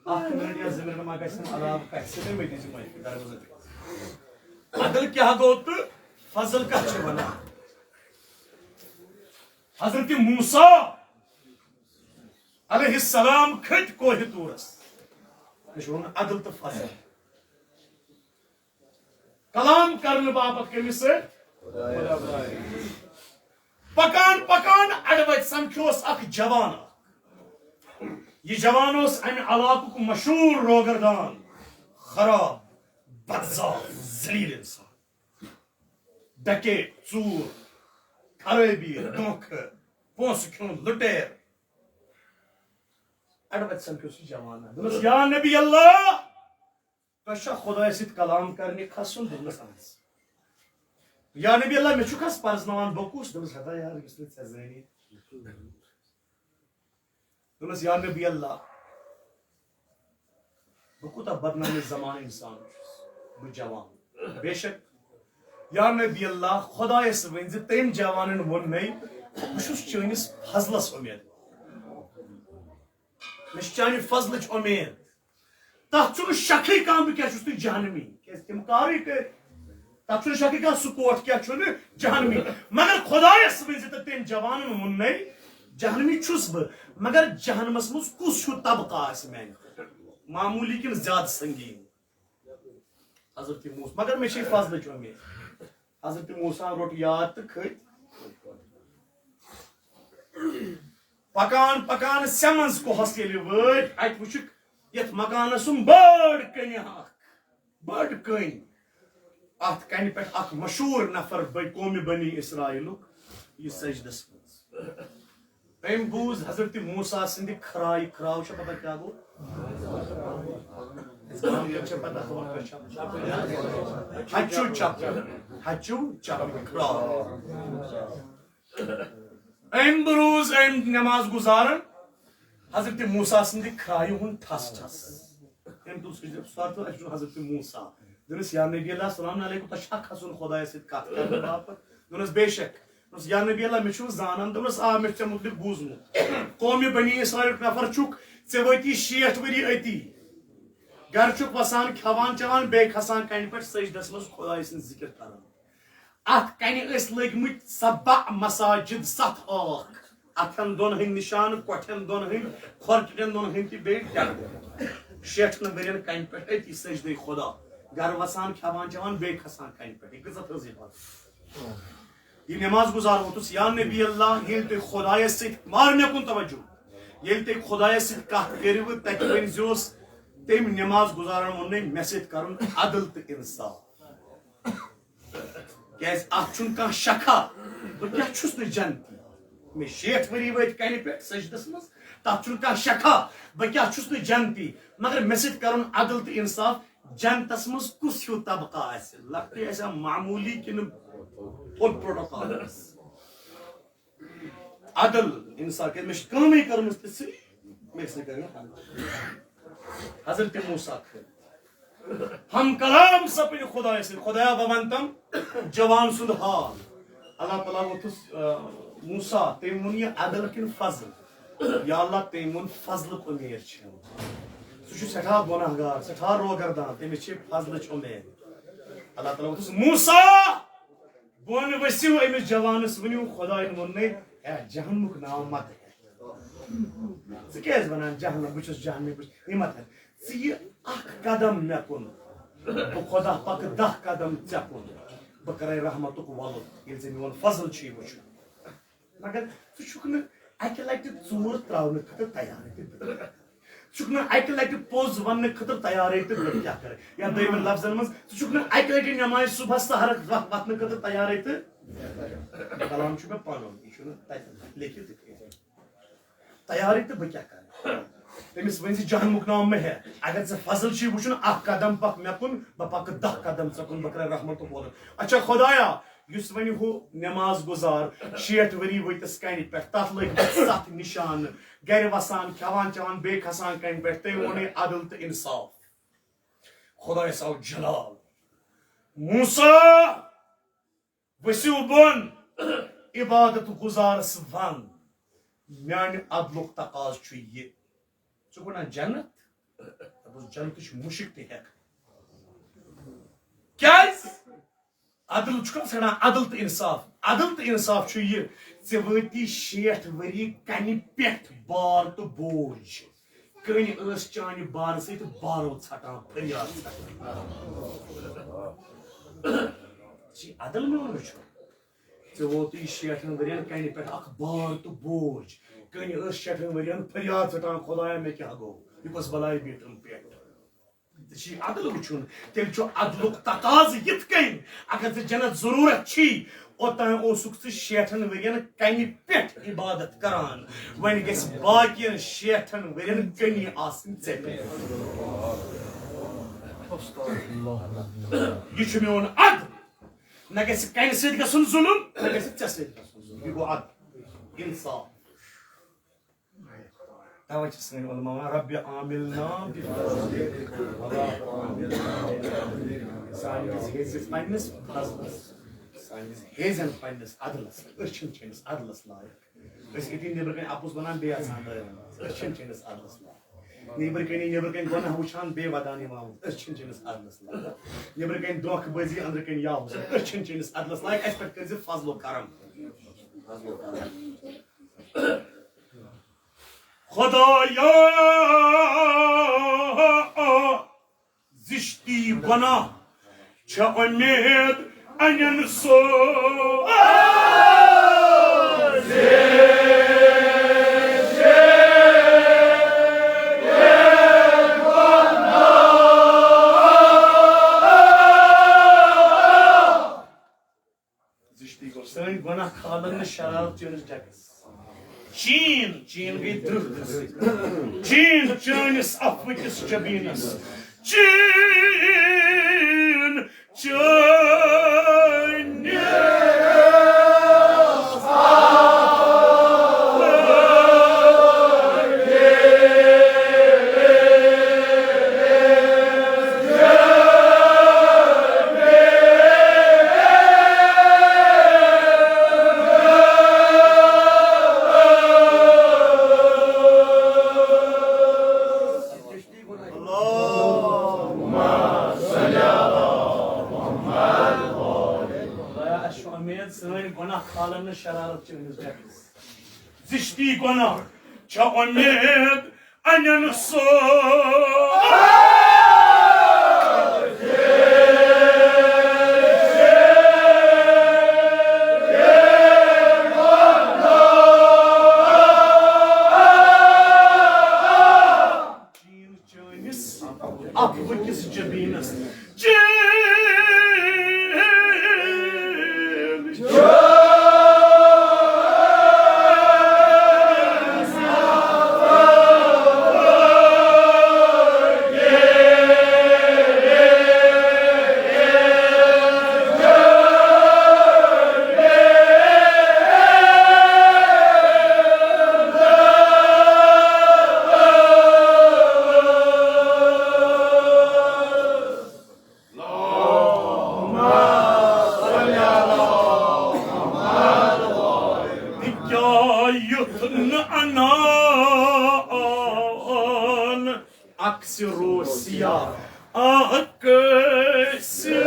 اکھ منٹ یا زٕ منٹ ما گژھن علاوٕ کتھِ سۭتۍ، مےٚ دِژ معٲفی، درگزر تہِ۔ عدل کیٛاہ گوٚو تہٕ فضل کتھ چھِ ونان؟ حضرت موسیٰ علیہ السلام کھٔتۍ کوہِ طورس۔ مےٚ چھُ وَنُن عدل تہٕ فضل۔ کلام کرنہٕ باپتھ کٔمِس سۭتۍ؟ پکان پکان اڑٕ وتہِ سمکھیوس اکھ جوان اکھ۔ یہِ جوان اوس امہِ علاقُک مشہوٗر روگردان، خراب، بدذات، ذلیل انسان، ڈکیت، ژوٗر، خرٲبی، دھوکہٕ، پونٛسہٕ کھیوٚن، لُٹیر۔ اڑٕ وتہِ سمکھیوس یہِ جوان اکھ۔ دوٚپمس، یا نبی اللہ، تۄہہِ چھا خۄدایَس سۭتۍ کلام کرنہِ کھسُن؟ دوٚپنَس، اَہَن حظ۔ یا نبی اللہ، مےٚ چھُکھ حظ پرزناوان؟ بہٕ کُس؟ دوٚپنَس، ہتا یار، یُس نہٕ ژےٚ زٲنی۔ دوٚپنَس، یا نبی اللہ، بہٕ کوٗتاہ بدنامِ زمانہٕ اِنسان چھُس، بہٕ جوان۔ بے شک، یا نبی اللہ، خۄدایَس ؤنۍ زِ تٔمۍ جوانَن ووٚن مےٚ، بہٕ چھُس چٲنِس فضلَس اُمید۔ مےٚ چھِ چانہِ فضلٕچ اُمید۔ تَتھ چھُنہٕ شکھٕے کانٛہہ بہٕ کیٛاہ چھُس تُہۍ جہنمی۔ کیٛازِ تِم کارٕے کٔرۍ۔ تَتھ چھُنہٕ شکھٕے کانٛہہ سُہ کوٹھ کیٛاہ چھُنہٕ جہنمی۔ مگر خۄدایَس ؤنۍ زِ تہٕ تٔمۍ جوانَن ووٚن مےٚ، جہنمی چھُس بہٕ، مگر جہنمَس منٛز کُس ہیوٗ طبقہٕ آسہِ میٛانہِ خٲطرٕ؟ معموٗلی کِنہٕ زیادٕ سنگیٖن؟ حضرت موسیٰ، مگر مےٚ چھے فضلٕچ اُمید۔ حضرت موسیٰ روٚٹ یاد تہٕ کھٔتۍ۔ پکان پکان سٮ۪منٛز کوہس ییٚلہِ وٲتۍ، اتہِ وٕچھکھ یتھ مکانس سُم بٔڑ کٔنۍ اکھ، بٔڑ کٔنۍ۔ اتھ کنہِ پٮ۪ٹھ اکھ مشہوٗر نفر بٔے قومِ بنی اسرائیلُک، یہِ سجدس منٛز۔ أمۍ بوٗز حضرت موسیٰ سٕنٛدِ کھرٛایہِ، کھرٛاو چھا پتہ کیٛاہ گوٚو؟ چھا پتہ خبر کیٛاہ چھا؟ ہچو چپ، ہچو چپ کھرٛاو۔ أمۍ بروز، أمۍ نماز گزارن حضرت موسیٰ سٕنٛدِ کھرٛایہِ ہُنٛد ٹھس ٹھس۔ أمۍ تُل سُہ سر تہٕ اَسہِ وُچھ حضرت موسیٰ۔ دوٚپنَس، یا نبی اللہ، السلام علیکم، تۄہہِ چھا کھسُن خۄدایَس سۭتۍ کتھ کرنہٕ باپتھ؟ دوٚپنَس، بے شک۔ دوٚپنَس، یا نبی اللہ، مےٚ چھُ زانان۔ دوٚپنَس، آ، مےٚ چھُ ژےٚ مُتعلِق بوٗزمُت۔ قومِ بنی اسرائیلُک نفر چھُکھ، ژےٚ وٲتی شیٹھ ؤری أتی۔ گرٕ چھُکھ وسان، کھٮ۪وان چٮ۪وان، بیٚیہِ کھسان کنہِ پٮ۪ٹھ سجدس منٛز خۄداے سٕنٛز ذِکر کران۔ اتھ کنہِ ٲسۍ لٔگۍ مٕتۍ سبع مساجد، ستھ ٲکھ۔ اتھن دۄن ہٕنٛدۍ نشان، کۄٹھٮ۪ن دۄن ہٕنٛدۍ، کھۄرٹٮ۪ن دۄن ہٕنٛدۍ تہِ بیٚیہِ ڈٮ۪کہٕ۔ شیٹھن ؤرین کنہِ پٮ۪ٹھ أتی سجدے خۄدا۔ گرٕ وسان، کھٮ۪وان چٮ۪وان، بیٚیہِ کھسان کنہِ پٮ۪ٹھ۔ یہِ کۭژاہ تھٔز عبادت۔ یہِ نماز گزار ووتُس، یا نبی اللہ، ییٚلہِ تُہۍ خۄدایس سۭتۍ، مارنہِ کُن توجہ، ییٚلہِ تُہۍ خۄدایس سۭتۍ کتھ کٔرِو، تتہِ ؤنۍ زیوس، تٔمۍ نماز گزارن ووٚن مےٚ سۭتۍ کرُن عدل تہٕ انصاف۔ کیازِ اتھ چھُنہٕ کانٛہہ شکھا، بہٕ کیٛاہ چھُس نہٕ جنتی۔ مےٚ شیٹھ ؤری وٲتۍ کنہِ پٮ۪ٹھ سجدس منٛز، تتھ چھُنہٕ کانٛہہ شکھا، بہٕ کیٛاہ چھُس نہٕ جنتی، مگر مےٚ سۭتۍ کرُن عدل تہٕ انصاف۔ جنتس منٛز کُس ہیوٗ طبقہٕ آسہِ؟ لۄکٹُے آسیا معموٗلی کِنہٕ فُل پروٹوکال آسہِ؟ عدل، انصاف، کیازِ مےٚ چھِ کٲمٕے کٔرمٕژ تِژھٕے۔ مےٚ سۭتۍ کٔرِو۔ حضرت موسیٰ کھٔتۍ۔ ہم کلام سپٕدۍ خدایس سۭتۍ۔ خدایا، بہٕ ونہٕ تِم جوان سُنٛد حال۔ اللہ تعالیٰ ووٚتھُس، آ، موسیٰ، تٔمۍ ووٚن، یہِ عدل کِنہٕ فضل؟ یا اللہ، تٔمۍ ووٚن، فضلُک امیر چھُ۔ سُہ چھُ سٮ۪ٹھاہ گۄناہ گار، سٮ۪ٹھاہ روگردان، تٔمِس چھِ فضلٕچ امید۔ اللہ تعالیٰ ووٚتھُس، موسیٰ، بۄن ؤسِو، أمِس جوانس ؤنِو، خدایَن ووٚن نے، ہے، جہنمُک ناو مت ہے۔ ژٕ کیٛازِ وَنان جہنم؟ بہٕ چھُس جہنمی، بہٕ چھُس، یہِ مت ہے۔ ژٕ یہِ اکھ قدم مےٚ کُن، بہٕ خدا پکہٕ دَہ قدم ژےٚ کُن۔ بہٕ کرے رحمتُک وۄلُت، ییٚلہِ ژےٚ میون فضل چھُے وٕچھُن۔ مگر ژٕ چھُکھ نہٕ اَکہِ لٹہِ ژوٗر ترٛاونہٕ خٲطرٕ تیارٕے تہٕ بہٕ کیٛاہ کرٕ؟ ژٕ چھُکھ نہٕ اَکہِ لٹہِ پوٚز وننہٕ خٲطرٕ تیارٕے تہٕ بہٕ کیٛاہ کرٕ؟ یا دوٚیمٮ۪ن لفظن منٛز، ژٕ چھُکھ نہٕ اَکہِ لٹہِ نٮ۪مازِ صبحس سحرس وۄتھ-، وۄتھنہٕ خٲطرٕ تیارٕے تہٕ کلام چھُ مےٚ پنُن، یہِ چھُنہٕ تتہِ لیکھِتھ تہِ کینٛہہ۔ تیارٕے تہٕ بہٕ کیٛاہ کرٕ؟ تٔمِس ؤنۍ زِ جہنمُک ناو مہ ہے۔ اگر ژےٚ فضل چھُے وٕچھُن، اکھ قدم پکھ مےٚ کُن، بہٕ پکہٕ دَہ قدم ژےٚ کُن، بہٕ کرے رحمتُک وۄلُت۔ اچھا خدایا، یُس وۄنۍ ہُہ نماز گُزار شیٹھ ؤری وٲتِس کنہِ پٮ۪ٹھ، تتھ لٔگۍ پتہٕ ستھ نشانہٕ، گرِ وسان، کھٮ۪وان چٮ۪وان، بیٚیہِ کھسان کنہِ پٮ۪ٹھ، تٔمۍ ووٚنُے عدل تہٕ انصاف۔ خدایس آو جلال۔ موسیٰ، ؤسِو بۄن، عبادت گُزارس ون، میانہِ عدلُک تقاضہٕ چھُ یہِ۔ ژٕ گوٚو نا جنت؟ دوٚپُس، جنتٕچ مُشک تہِ ہٮ۪کھ۔ کیٛازِ؟ عدل چھُکھ ژھانڈان، عدل تہٕ انصاف۔ عدل تہٕ انصاف چھُ یہِ، ژےٚ وٲتی شیٹھ ؤری کنہِ پٮ۪ٹھ بار تہٕ بوج۔ کٔنۍ ٲس چانہِ بارٕ سۭتۍ بارو ژھٹان، فریاد ژھٹان۔ ژےٚ چھُے عدل میون وٕچھُن؟ ژےٚ ووتُے شیٹھن ؤرین کنہِ پٮ۪ٹھ اکھ بار تہٕ بوج۔ کٔنۍ ٲس شیٹھن ؤرین فریاد ژھٹان، خدایا، مےٚ کیٛاہ گوٚو؟ یہِ کۄس بلاے بیٖٹھٕم پٮ۪ٹھ؟ ژےٚ چھُے عدل وٕچھُن، تیٚلہِ چھُ عدلُک تقاضہٕ یِتھ کٔنۍ، اگر ژےٚ جنت ضروٗرت چھی، اوٚتام اوسُکھ ژٕ شیٹھن ؤرین کنہِ پٮ۪ٹھ عبادت کران، وۄنۍ گژھِ باقین شیٹھن ؤرین کنی آسٕنۍ ژےٚ پٮ۪ٹھ۔ یہِ چھُ میون عدل۔ نہ گژھِ کنہِ سۭتۍ گژھُن ظُلُم، نہ گژھِ ژےٚ سۭتۍ گژھُن ظُلُم۔ یہِ گوٚو عدل، انصاف۔ توے چھِ سٲنۍ علماء وَنان، "رب عاملنا بفضلک ولا تعاملنا بفضلک۔" سانہِ وِزِ ہیٚزِ پننِس فضلس، سانہِ وِزِ ہیٚزٮ۪ن پننِس عدلس۔ أسۍ چھِنہٕ چٲنِس عدلس لایق۔ أسۍ أتی نیٚبرٕ کنہِ اَپُز وَنان، بیٚیہِ اَژان دٲرِتھ۔ أسۍ چھِنہٕ چٲنِس عدلس لایق۔ نیٚبرٕ کنہِ، نیٚبرٕ کنہِ گۄناہ وٕچھان، بیٚیہِ وَدان یِوان۔ أسۍ چھِنہٕ چٲنِس عدلس لایق۔ نیٚبرٕ کنہِ دھوکہٕ بٲزی، أنٛدرٕ کنہِ یاوٕ۔ أسۍ چھِنہٕ چٲنِس عدلس لایق۔ اَسہِ پٮ۪ٹھ کٔرۍ زِ فضل و کرم۔ فضل و کرم۔ خدایا، زشتی گناہ چھا امید انن سو۔ زشتی گوٚو۔ سٲنۍ گۄناہ کھالن نہٕ شرارت چٲنِس ڈٮ۪کس۔ چین، چین گٔے درٛہ دٔسِتھ۔ چین چٲنِس عفوٕ کِس جبیٖنس۔ چین چٲنِس۔ خدایا، اَسہِ چھُ اُمید سٲنۍ گۄناہ کھالن نہٕ شرارت چٲنِس ڈٮ۪کس۔ زشتی گۄناہ چھا اُمید انن سو۔ چین چٲنِس عفوٕ کِس جبیٖنس۔ چین۔ عکس روسیا، عکس روسیا۔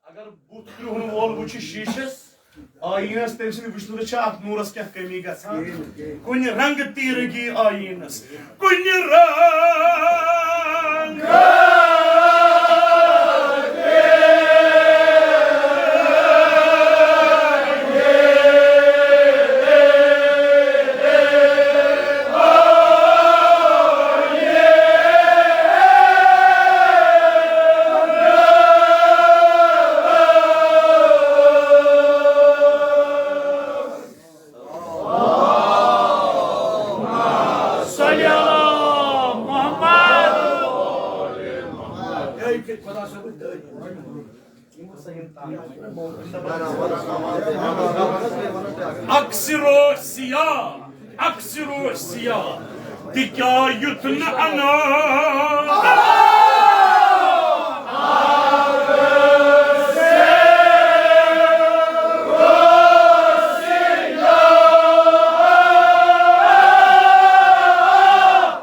اگر بُتھ کرٛہُن وول وٕچھِ شیٖشس، آیینس، تٔمۍ سٕنٛدِ وٕچھنہٕ چھِ اتھ نوٗرس کیٛاہ کٔمی گژھان؟ کُنہِ رنٛگہٕ تیٖرگی آیینس، کُنہِ رنٛگہٕ۔ عکس روسیا، عکس روسیا، تہِ کیٛاہ یُتھ نہٕ انا۔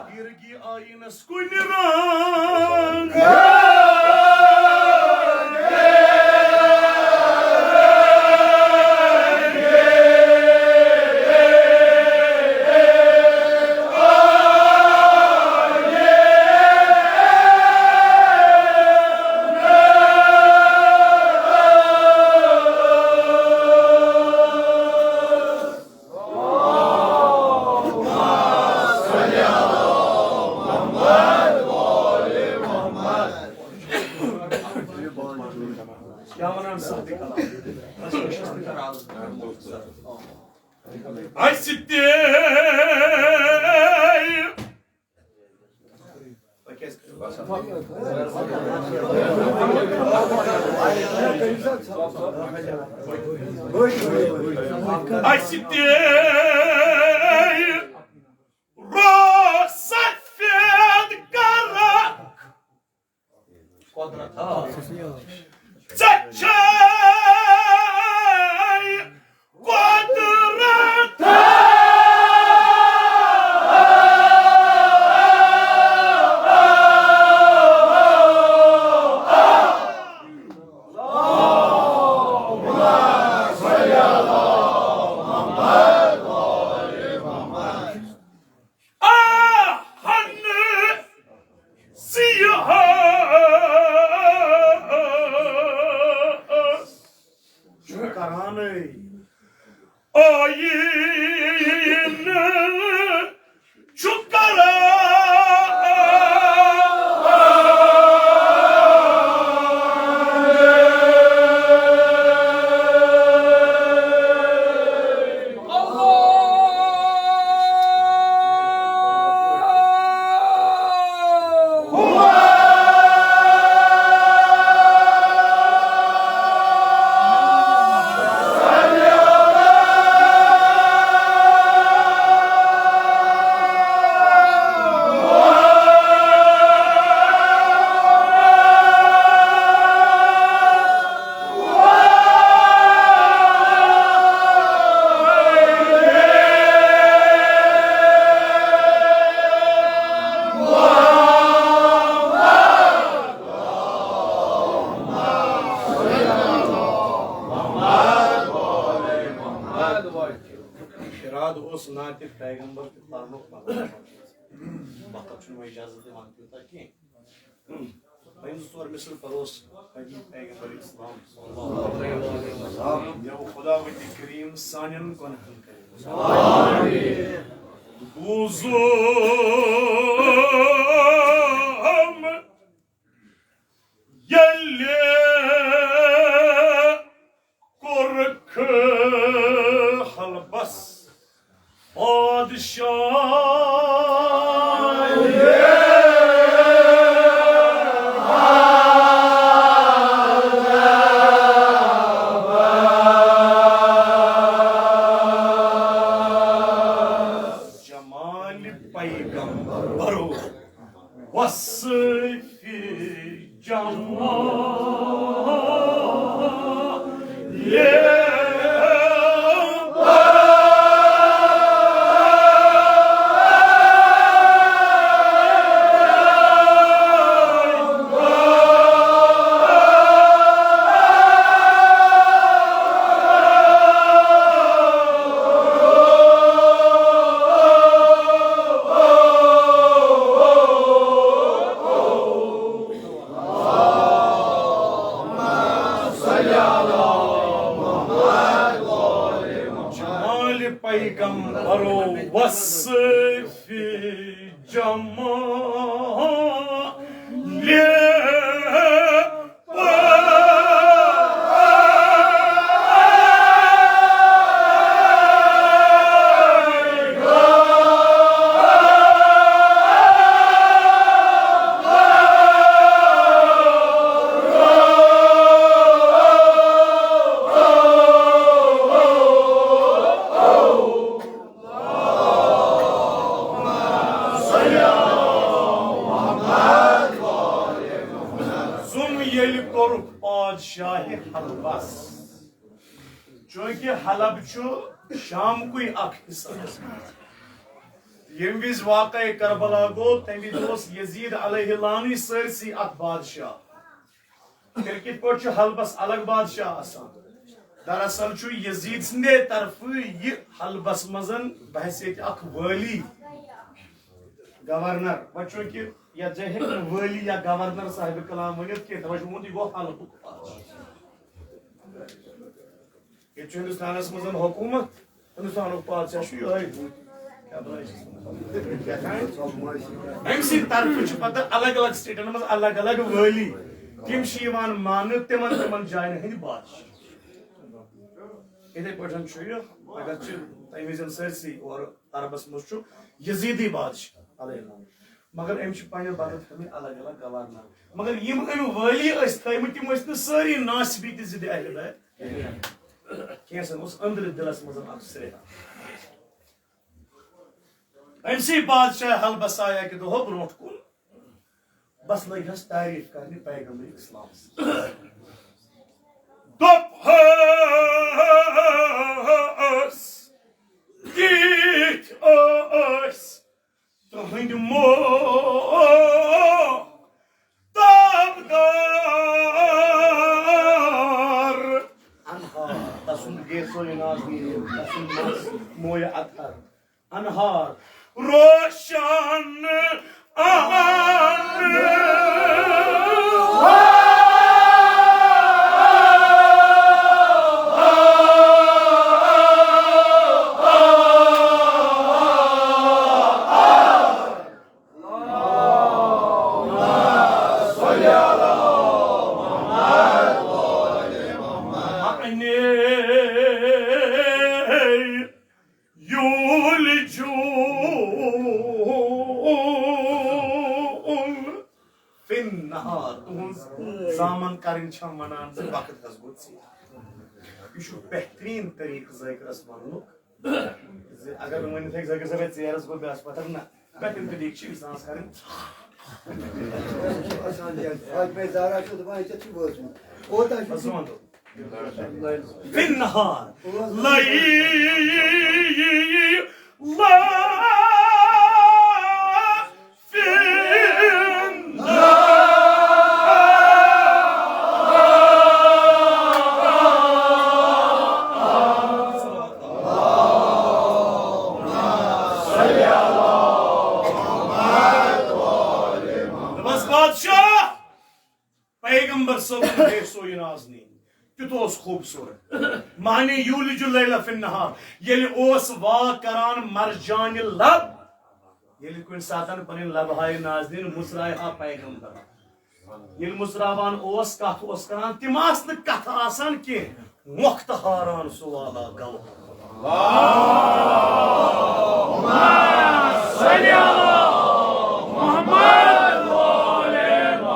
تیٖرگی آیینس کُنہِ رنٛگ۔ اَسہِ تہِ اَسہِ تہِ روز سفید کرکھ۔ ژےٚ چھے قۄدرت۔ آہن سیاہ چھُ کرانٕے۔ آیینہٕ چھُ کران۔ ارادٕ اوس نعتِ پیغمبر تہِ پرنُک، مگر وقت چھُنہٕ وۄنۍ اجازت دِوان تیوٗتاہ کینٛہہ۔ وۄنۍ زٕ ژور مِصرٕ پروس حبیب پیغمبر اسلام صلی اللہ علیہ وسلم۔ یا خداوند کریم سانٮ۪ن گۄناہن کرے۔ بوٗزُم ییٚلہِ کوٚرکھ حلبس بادشاہ۔ جمال پیغمبرو وصف جمال۔ جمال پیغمبرو وصف جمالی زُم ییٚلہِ کوٚرُکھ پادشاہہِ حلبس، چونکہ حلب چھُ شامکُے اکھ حصہٕ۔ ییٚمہِ وِزِ واقعہ کربلا گوٚو، تَمہِ وِزِ اوس یزید علیہ لعنی سٲرسٕے اکھ بادشاہ۔ تیٚلہِ کِتھ پٲٹھۍ چھُ حلبس الگ بادشاہ آسان؟ دراصل چھُ یزید سٕنٛدے طرفہٕ یہِ حلبس منٛز بحیثیت اکھ وٲلی، گورنر۔ وۄنۍ چونکہ یتھ جایہِ ہیٚکہِ نہٕ وٲلی یا گورنر صاحب کلام ؤنِتھ کینٛہہ، توے چھُ ووٚنمُت، یہِ گوٚو حلبُک بادشاہ۔ ییٚتہِ چھُ ہندوستانس منٛز حکوٗمت، ہندوستانُک بادشاہ چھُ یِہوٚے۔ کیٛاہ بنٲوِتھ چھُس؟ أمۍ سٕنٛدِ طرفہٕ چھِ پتہٕ الگ الگ سٹیٹن منٛز الگ الگ وٲلی، تِم چھِ یِوان ماننہٕ تِمن تِمن جاین ہٕنٛدۍ بادشاہ۔ یِتھے پٲٹھۍ چھُ یہِ، اگر چھِ تَمہِ وِزِ سٲرسٕے اورٕ عربس منٛز چھُ یزیدی بادشاہ علیہ السلام، مگر أمۍ چھِ پننہِ بدلہٕ تھٲومٕتۍ الگ الگ گورنر۔ مگر یِم أمۍ وٲلی ٲسۍ تھٲومٕتۍ، تِم ٲسۍ نہٕ سٲری ناصبی تہِ ضد اہل بیت۔ کینٛژن اوس أنٛدرٕ دِلس منٛز اکھ سرٛیہہ۔ أمۍ سٕے بادشاہ حلبس آیہِ اکہِ دۄہ برونٛٹھ کُن، بس لٔگۍ ہس تعریف کرنہِ پیغمبر اسلام سٕنٛز۔ دوٚپہس، کِتھۍ ٲسۍ تُہٕنٛدۍ موتابدار؟ انہار، تسُنٛد گیسو نازنیٖن، تسُنٛد مس مویہِ اطہر۔ انہار، روشن اہن۔ یولج الفی النہار، تُہٕنٛز زامن کرٕنۍ چھم ونان زِ وقت حظ گوٚو ژیر۔ یہِ چھُ بہتریٖن طریٖقہٕ ذٲکرس وننُک زِ اگر نہٕ ؤنِتھ ہیٚکہِ ذٲکر صٲب، ہے، ژیرس گوٚو، مےٚ ٲس پتہ نہ۔ بہتریٖن طریٖقہٕ چھِ انسانس کرٕنۍ۔ آسان جان، آز مےٚ زارا چھُ دپان، یہِ کیٛاہ چھُ وٲژمٕژ؟ کوتاہ چھُ؟ بس وَنہٕ تو۔ فی النہار۔ لیلا فی النہار۔ بس بادشاہ۔ پیغمبر صٲبُن گیسو نازنیٖن کیُتھ اوس خوٗبصوٗرت۔ معنی یولج اللیل فی النہار، ییٚلہِ اوس واک کران مرجانہِ لب، ییٚلہِ کُنہِ ساتن پنٕنۍ لبہٕ ہایہِ نازنیٖن، مُژراوِ ہا پیغمبر۔ ییٚلہِ مُژراوان اوس، کتھ اوس کران، تِم آسہٕ نہٕ کتھٕ آسان کینٛہہ۔ مۄکھتہٕ ہاران سُہ والا گوہر۔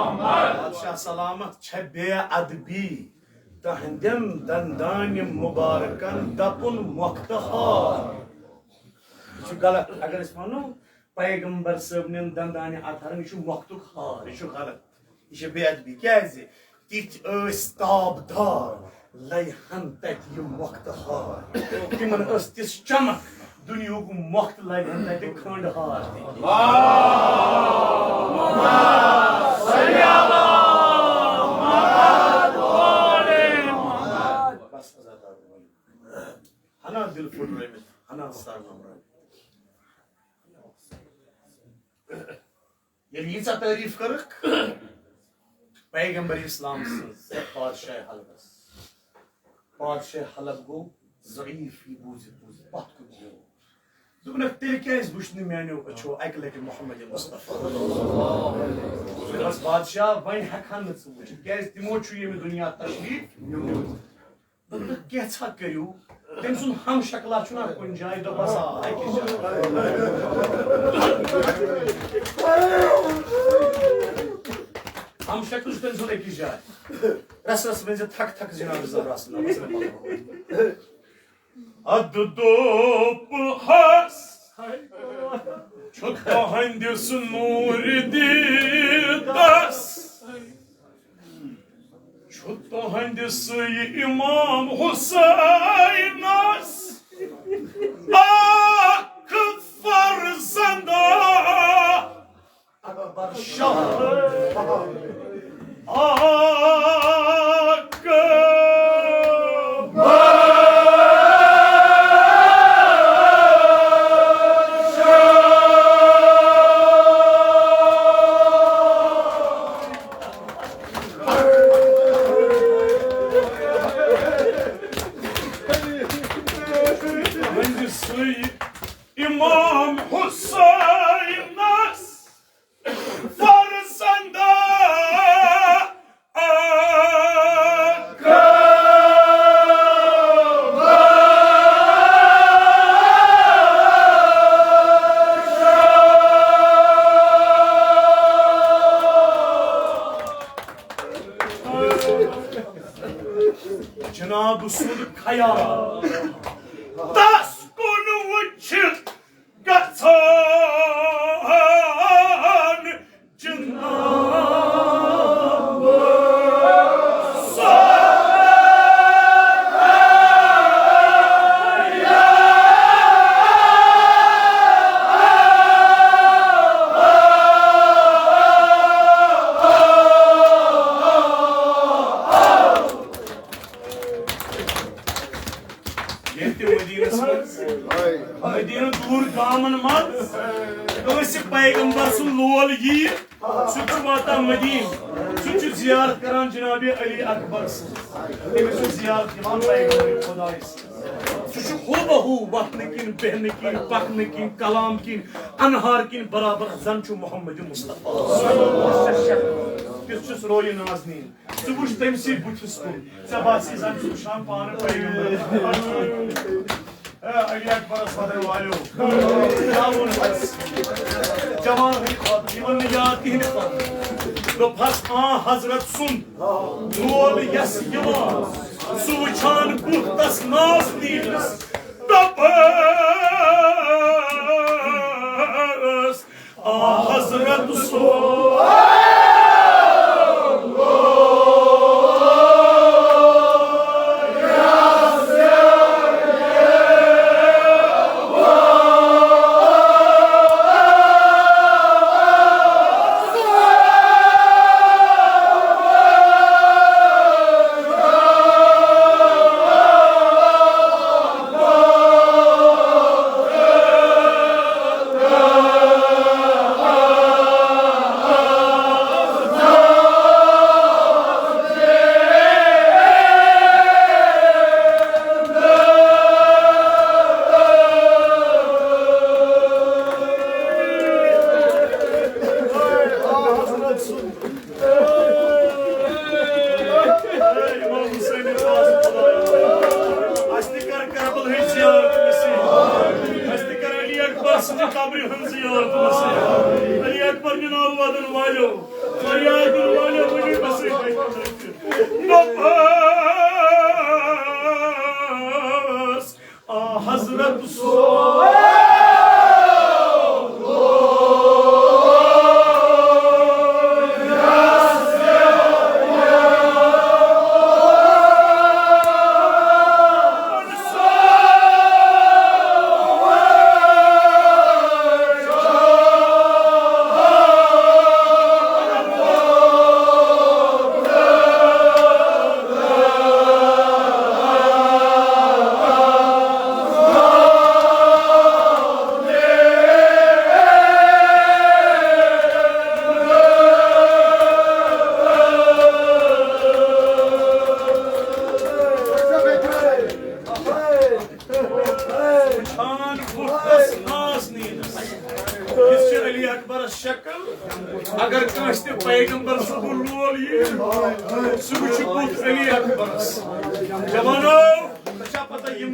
بادشاہ سلامت، چھےٚ بے ادبی تہنٛدٮ۪ن دندانہِ مبارکن دپُن مۄکھتہٕ ہار۔ یہِ چھُ غلط۔ اگر أسۍ ونو پیغمبر صٲبنٮ۪ن دندانہِ اطہرن، یہِ چھُ مۄکھتُک ہار، یہِ چھُ غلط۔ یہِ چھِ بے ادبی۔ کیازِ؟ تِتھۍ ٲسۍ تابدار، لَیہِ ہن تَتہِ یہِ مۄکھتہٕ ہار۔ تِمن ٲس تِژھ چمک، دُنیہُک مۄکھتہٕ لَیہِ ہن تَتہِ کھنٛڈ ہار تہِ۔ بس عزت۔ ہنا دِل پھُٹرٲوِتھ، ہنا سر نمرٲوِتھ۔ ییٚلہِ ییٖژاہ تعریٖف کٔرٕکھ پیغمبر اسلام سٕنٛز یتھ بادشاہ حلبس، بادشاہ حلب گوٚو ضعیف، یہِ بوٗزِتھ بوٗزِتھ پتھ کُن گوٚو۔ دوٚپنکھ، "تیٚلہِ کیٛازِ وٕچھ نہٕ میٛانیو أچھو اَکہِ لَٹہِ محمد مصطفیٰ؟" دوٚپنس، "بادشاہ، وۄنۍ ہٮ۪کہٕ ہن نہٕ ژٕ وٕچھِتھ، کیٛازِ تِمو چھُ ییٚمہِ دُنیا تشریٖف نیوٗمُت۔" دوٚپنکھ، "کینٛژھا کٔرِو، تٔمۍ سُنٛد ہم شکلا چھُنہ کُنہِ جایہِ؟" دوٚپمس، "آ، أکِس جایہِ۔" ہم شکل چھُ تٔمۍ سُنٛد أکِس جایہِ۔ رس رس ؤنۍ زِ تھک تھک جناب زہرا سٕنٛدِ نفسہٕ پلو۔ ادٕ دوٚپہَس، چھُ تُہنٛدِس نوٗرِ دیٖدس، چھُ تُہنٛدِس امام حسینس اکھ فرزندہ۔ اکبر شاہ۔ اکبر۔ وۄنۍ سُے امام حسینس فرزندہ اکھ۔ جناب سُنٛد خیال تس کُن وٕچھِتھ گژھان جناب۔ ییٚتہِ مدیٖنس منٛز، مدیٖنہٕ دوٗر گامن منٛز کٲنٛسہِ پیغمبر سُنٛد لول ییہِ، سُہ چھُ واتان مدیٖنہٕ، سُہ چھُ زیارت کران جناب علی اکبر سٕنٛز۔ تٔمِس چھُ زیارت دِوان پیغمبر خۄدایہِ سٕنٛز۔ سُہ چھُ ہو بہ ہو وتھنہٕ کِنۍ، بیہنہٕ کِنۍ، پکنہٕ کِنۍ، کلام کِنۍ، انہار کِنۍ برابر، زن چھُ محمد مصطفیٰ۔ تیُتھ چھُس رویہِ نازنیٖن۔ ژٕ وٕچھ تٔمۍ سٕے بُتھِس کُن، ژےٚ باسی زن ژٕ وٕچھان پانہٕ پیغمبر۔ اے علی اکبرس وَدَن والیو، کیٛاہ ووٚن اَسہِ؟ جوان ہٕنٛدۍ خٲطرٕ، یِمن نہٕ یاد کِہیٖنۍ خٲطرٕ۔ دوٚپہَس، آ حضرت سُنٛد لول یَس یِوان، سُہ وٕچھان بُتھ تَس ناز نیٖرِس۔ دوٚپہَس، آ حضرت سُنٛد اَسہِ تہِ کر کربلہٕچ زیارت نصیب۔ اَسہِ تہِ کر علی اکبر سٕنٛزِ قبرِ ہٕنٛز زیارت نصیب۔ علی اکبر نِناو وَدَن والیو، فریاد دِنہٕ والیو، ؤنِو مےٚ سۭتۍ۔ دوٚپمَس، آ حضرت سُنٛد اگر کٲنٛسہِ تہِ پیغمبر صٲبُن لول یی، سُہ وٕچھِ بُتھ علی اکبرس۔ جوانو، ژےٚ چھا پتہ یِم،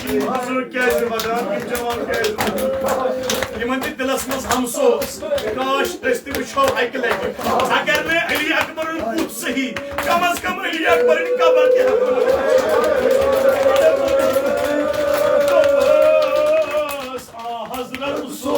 یِم بُزرگ کیٛازِ چھِ ودان، یِم جوان کیٛازِ چھِ ودان؟ یِمن تہِ دِلس منٛز ہمسوس، کاش أسۍ تہِ وٕچھو اکہِ لٹہِ۔ اگر نہٕ علی اکبرُن بُتھ صحیح، کم از کم علی اکبرٕنۍ قبر تہِ ہٮ۪کو۔ آ، حضرت سو۔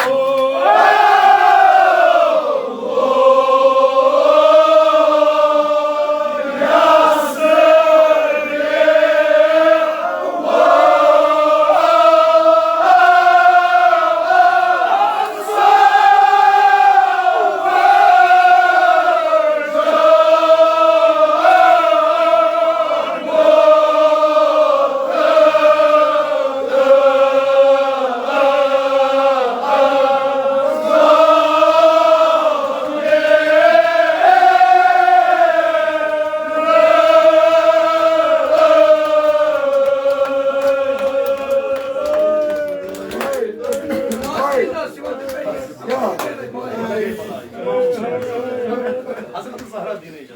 حضرت زہرا دینٕچ۔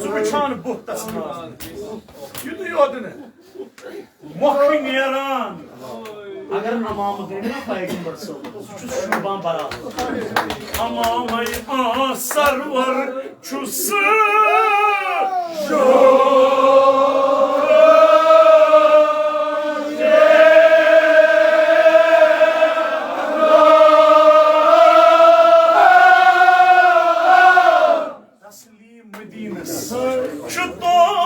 سُہ وٕچھان بُتھ تس منٛز۔ یُتُے یوت نہٕ، مۄکھٕ نیران۔ اگر امام دِنہِ نا پیغمبر صٲب، سُہ چھُ شوٗبان برابر۔ امامے آ سرور چھُس۔ تسلیم مدینس چھُ تُہُنٛد۔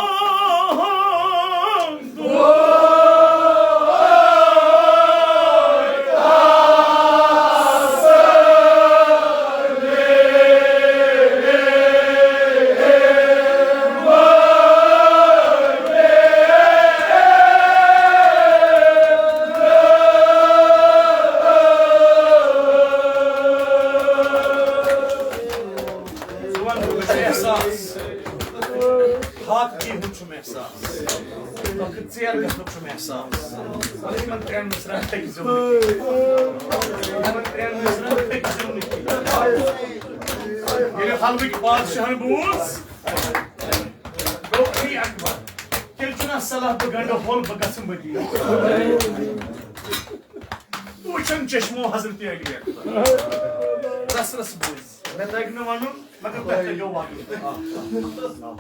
ژٕ وَن، مےٚ چھُ احساس۔ ہاکھ کِہُنٛد چھُم احساس۔ ژیر گژھنُک چھُم احساس۔ یِمن ترٛٮ۪ن مِصرن پھٔکۍ زیوٗن نہٕ کِہیٖنۍ۔ یِمن ترٛٮ۪ن مِصرن پھٔکۍ زیوٗن نہٕ کِہیٖنۍ۔ ییٚلہِ حلبٕکۍ بادشاہن بوٗز، گوٚو علی اکبر۔ تیٚلہِ چھُنہ صلاح بہٕ گنڈٕ ہول، بہٕ گژھٕ مدینہ۔ وٕچھن چشمو حضرت علی اکبر۔ رس رس بوٗز۔ مےٚ تَگہِ نہٕ وَنُن، مگر تۄہہِ تَگیو وَنُن۔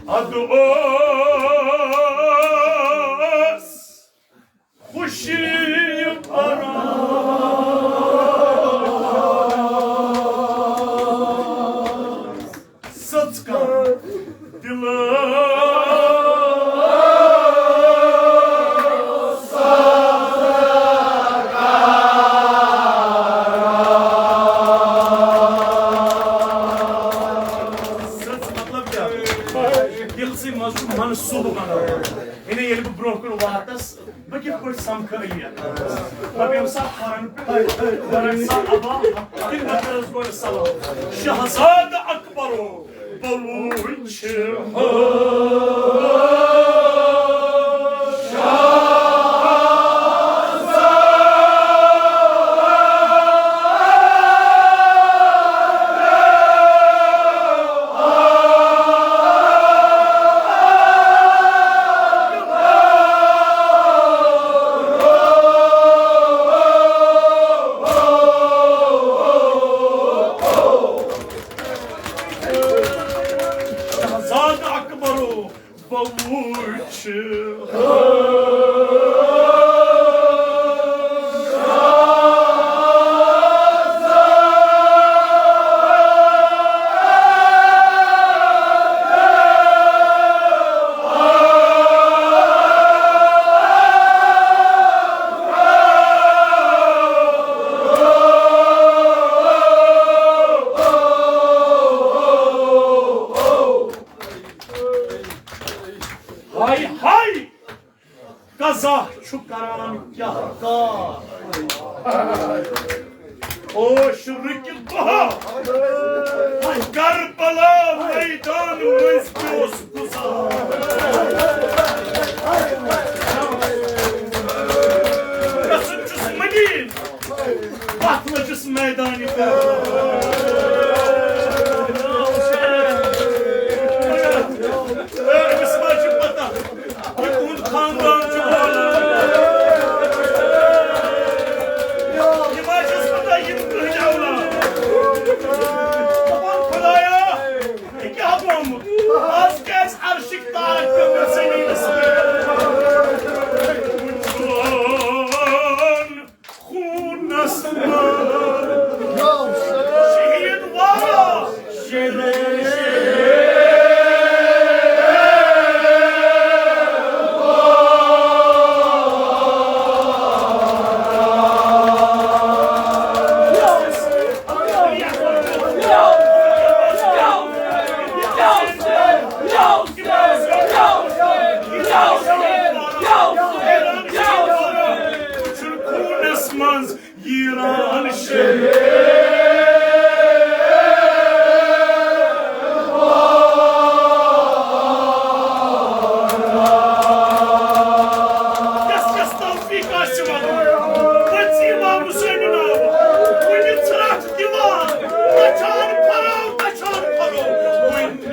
اَدٕ اوس خوشی پران۔ سٕژ کٲم۔ دِلہٕ سٕژ مطلب کیٛاہ؟ دِل سٕے منٛز چھُ منصوٗبہٕ بناوُن۔ یعنی ییٚلہِ بہٕ برٛونٛہہ کُن واتس، بہٕ کِتھ پٲٹھۍ سمکھٕ علی اکبرس؟ بہٕ بیٚہمہٕ سا کھۄرن پٮ۪ٹھ، بہٕ رٹہٕ سا عبا، تِم دَپہٕ حظ گۄڈٕ سلام۔ شہزادٕ اکبرو، بہٕ وٕچھِ۔ شہزادٕ اکبرو، بہٕ وٕچھِ۔ ہاے ہاے! قضا چھُ کران کیٛاہ کار۔ اوش رُکہِ دۄہ، کربلا میدان مٔنٛزۍ پیوس گُزار۔ گژھُن چھُس مدیٖنہٕ، پتھ لٔجِس میدانہِ کربلا۔ ایران شہر۔ کس کس توفیق آسہِ وَنُن؟ پٔژھۍ امام حسین ناو، کُنہِ ژھرٛٹھ دِوان، دَچھان پھرو، دَچھان پھرو، وُنہِ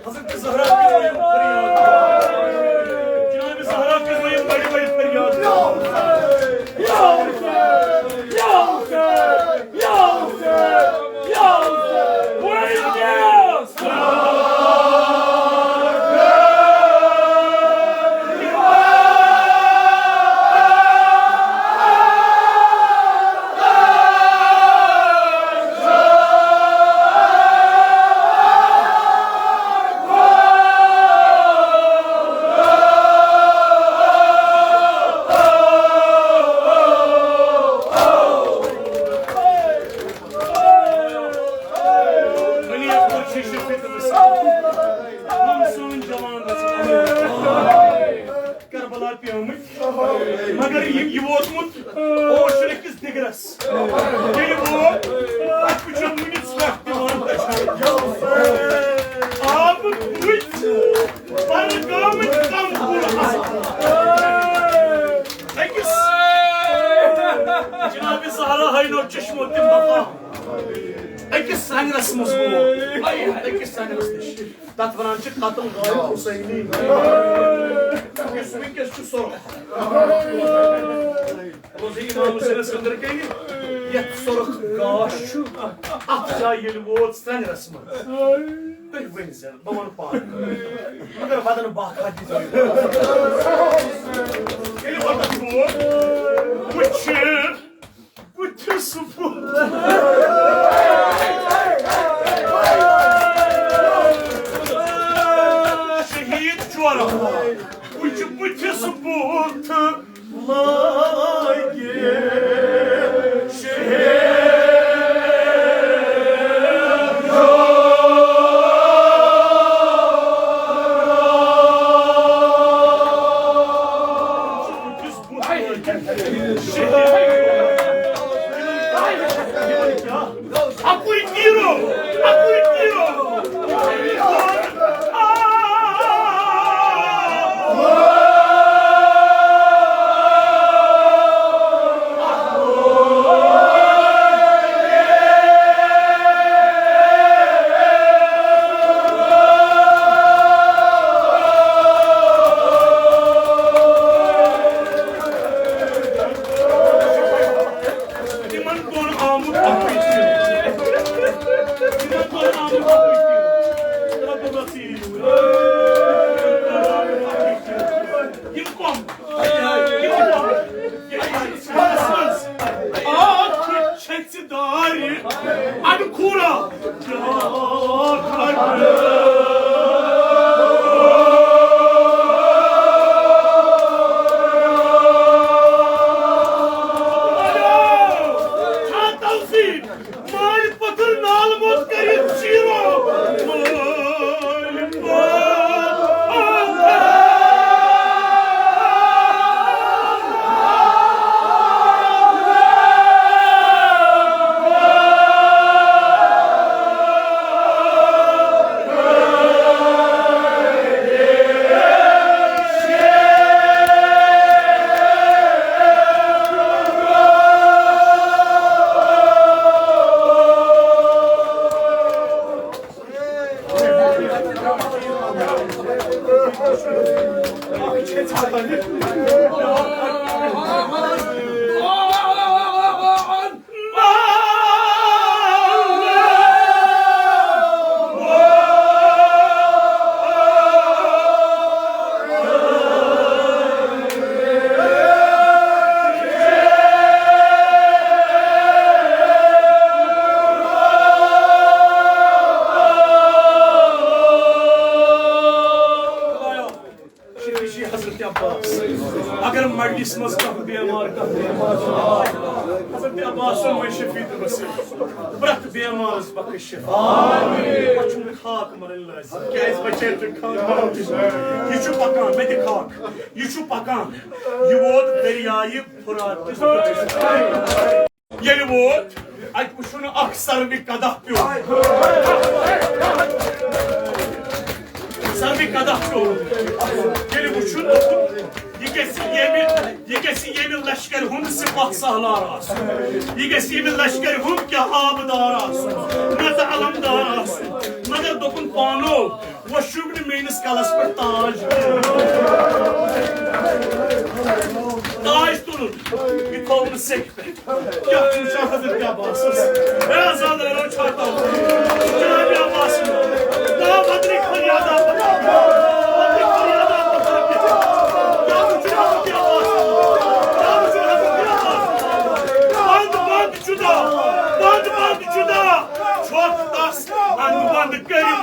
حضرت زہرا کٔرِو یِم فریاد۔ جناب زہرا کٔرِو یِم بڑِ بڑِ فریاد۔ یا حسین، یا حسین، یا حسین، یا حسین، یا حسین۔ علی اکبر چھُ شفیع تٔمِس۔ یِم سٲنۍ جوان گژھن کربلا پیمٕتۍ، مگر یہِ، یہِ ووتمُت اوشرٕ کِس دِگرس۔ ییٚلہِ ووت، اَتھ وٕچھو وٕنہِ ژھرٛٹھ دِوان دَچھان۔ آبہٕ پھُلۍ پَرٕ گٲمٕتۍ کم کُل اَتھ۔ أکِس جناب زہرا ہاے نو چشمو تِم بقا۔ أکِس سنگرس منٛز گوٚو۔ أکِس سنگرس نِش۔ تَتھ وَنان چھِ قتل غایب حسینی۔ یُس وٕنکیٚس چھُ سۄرُخ۔ روزِ امام حسینس أنٛدرٕ کنہِ، یتھ سۄرُخ گاش چھُ، اتھ جایہِ ییٚلہِ ووت سرٛنٛگرس منٛز۔ تُہۍ ؤنۍ زٮ۪ن، بہٕ وَنہٕ پانہٕ۔ مگر ودن باکھا دِتھ۔ ییٚلہِ وَتَس ووت، وٕچھ، بہٕ چھُس بہٕ۔ شہیٖد جورا، وٕچھ، بہٕ چھُس بہٕ۔ لگے شہر اکوئی تیرو، اکوئی تیرو۔ تِمن دۄن آمُت اَکُے چیٖز۔ تِمن دۄن آمُت اَکُے چیٖز۔ دارِ اَڈٕ کھوٗرا۔ چھا توسیٖع؟ مالۍ پٔتھٕر نالہٕ موٚت کٔرِتھ شیٖرو۔ مالۍ پٔتھٕر۔ شفیع جی، حضرت عباس، اگر مجلس منٛز کانٛہہ بیمار، کانٛہہ بیمار چھُ، حضرت عباس سُنٛد وۄنۍ شفیع تہٕ وسیع، پرٛٮ۪تھ بیمارس بخش شفا۔ پتہٕ چھُنہٕ خاک مرٕنۍ لازم، کیٛازِ بچے تُہۍ خاک مرٕنۍ؟ یہِ چھُ پکان، مےٚ تہِ خاک، یہِ چھُ پکان، یہِ ووت دریایہِ فرات کِس بٔٹھِس۔ ییٚلہِ ووت، اَتہِ وُچھُن اکھ سروِ قدح پیوٚو۔ سروِ قدح پیوٚو۔ ییٚلہِ وُچھُن، دوٚپُن، یہِ گژھِ ییٚمہِ، یہِ گژھِ ییٚمہِ لشکرِ ہُنٛد سپاہ سالار آسُن۔ یہِ گژھِ ییٚمہِ لشکرِ ہُنٛد کیٛاہ آبدار آسُن، نتہٕ علمدار آسُن۔ مگر دوٚپُن پانو، وۄنۍ چھُم نہٕ میٲنِس کلس پٮ۪ٹھ تاج کینٛہہ۔ تاج تُلُن، یہِ تھووُن سیٚکہِ پٮ۪ٹھ۔ کیٛاہ چھُ وٕچھان حضرت عباسس؟ اے آزادارو، چھا تاج؟ جناب عباس، نا بدری فریادہ پتھر۔ بدری فریادہ پتھر۔ کیٛاہ وٕچھُن حضرت عباس؟ کیٛاہ وٕچھُن حضرت عباس؟ بند بند جدا، بند بند جدا۔ چھۄکھ تس اندٕ بند کٔرِتھ۔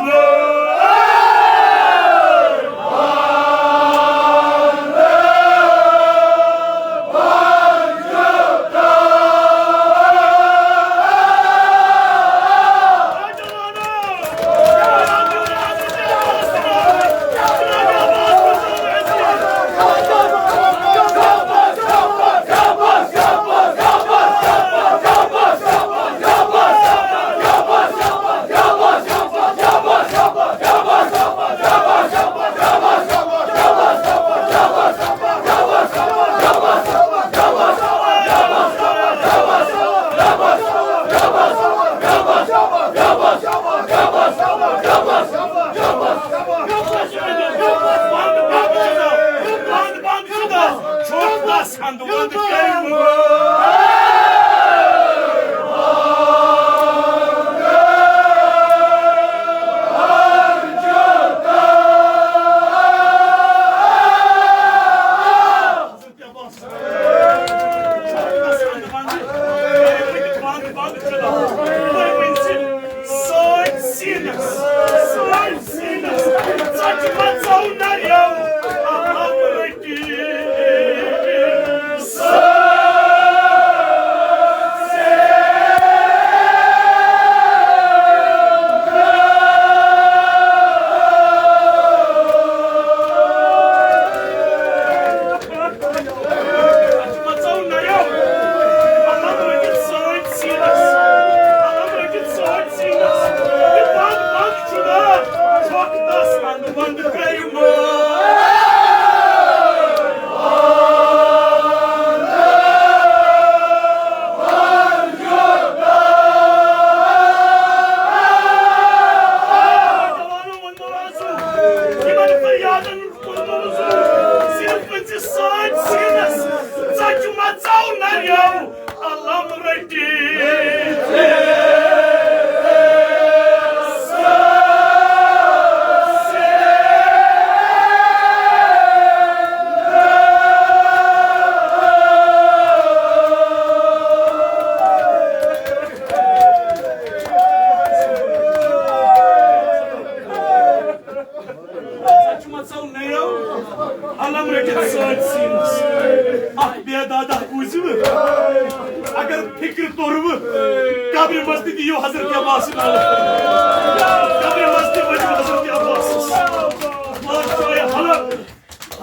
قبرِ منٛز تہِ دِیِو حضرت عباسٕے نالہٕ۔ قبرِ منٛز تہِ ؤنِو حضرت عباسس۔ پادشاہ حلب،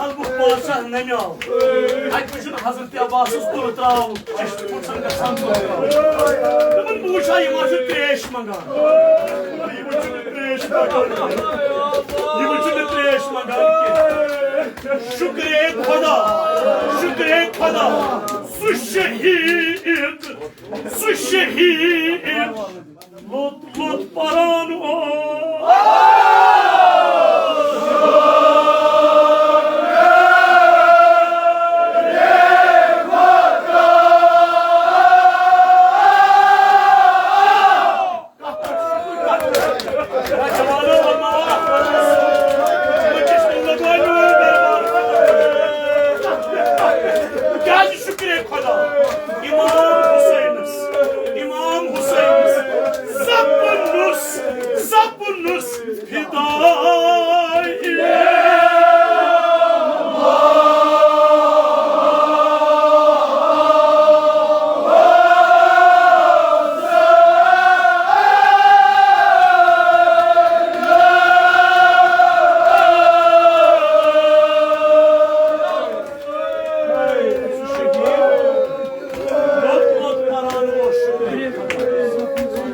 حلبُک پادشاہ نمیو۔ اَتہِ وٕچھُن حضرت عباسس تُلہٕ ترٛاو، چشمہٕ پھوٚٹ زن گژھان تُلہٕ ترٛاو۔ دوٚپُن، بہٕ وٕچھا، یِم ما چھِ تریش منٛگان۔ یِمن چھُنہٕ تریش منٛگان۔ یِمن چھُنہٕ تریش منٛگان کینٛہہ۔ شُکرے خدا، شُکرے خدا، سُہ شہیٖد، سُہ شہیٖد، لوٚت لوٚت پران اوس۔ کیٛازِ شُکرے خۄدا؟ امام حسینس، امام حسینس سپنُس، سپنُس فدائی۔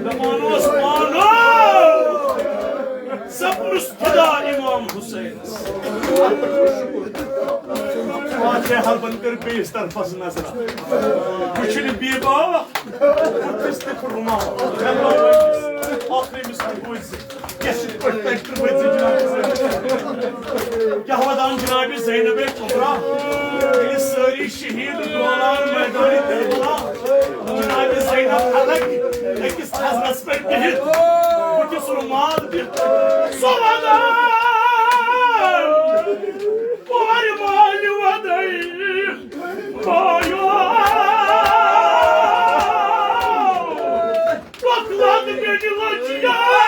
دپان اوس پانہٕ، سپنُس فدا امام حسینس۔ فاتح حلبن کٔر بیٚیِس طرفس نظر۔ وٕچھِنۍ بیبا، بُتھِس تہِ رومال۔ ٲخری مِثال بوٗزۍ۔ یَتھ چھِ پٲٹھۍ تۄہہِ ترٛٲومٕژ جناب زینب۔ کیٛاہ وَدان جناب زینب کبریٰ؟ ییٚلہِ سٲری شہیٖد ڈولان میدانِ کربلا۔ جناب زینب الگ أکِس تھزرَس پٮ۪ٹھ بِہِتھ، بُتھِس رومال دِتھ۔ سُہ وَدان کورِ مالہِ وَدٲے۔ مایو۔ وۄتھ وۄتھ بیٚنہِ لٔج یاد۔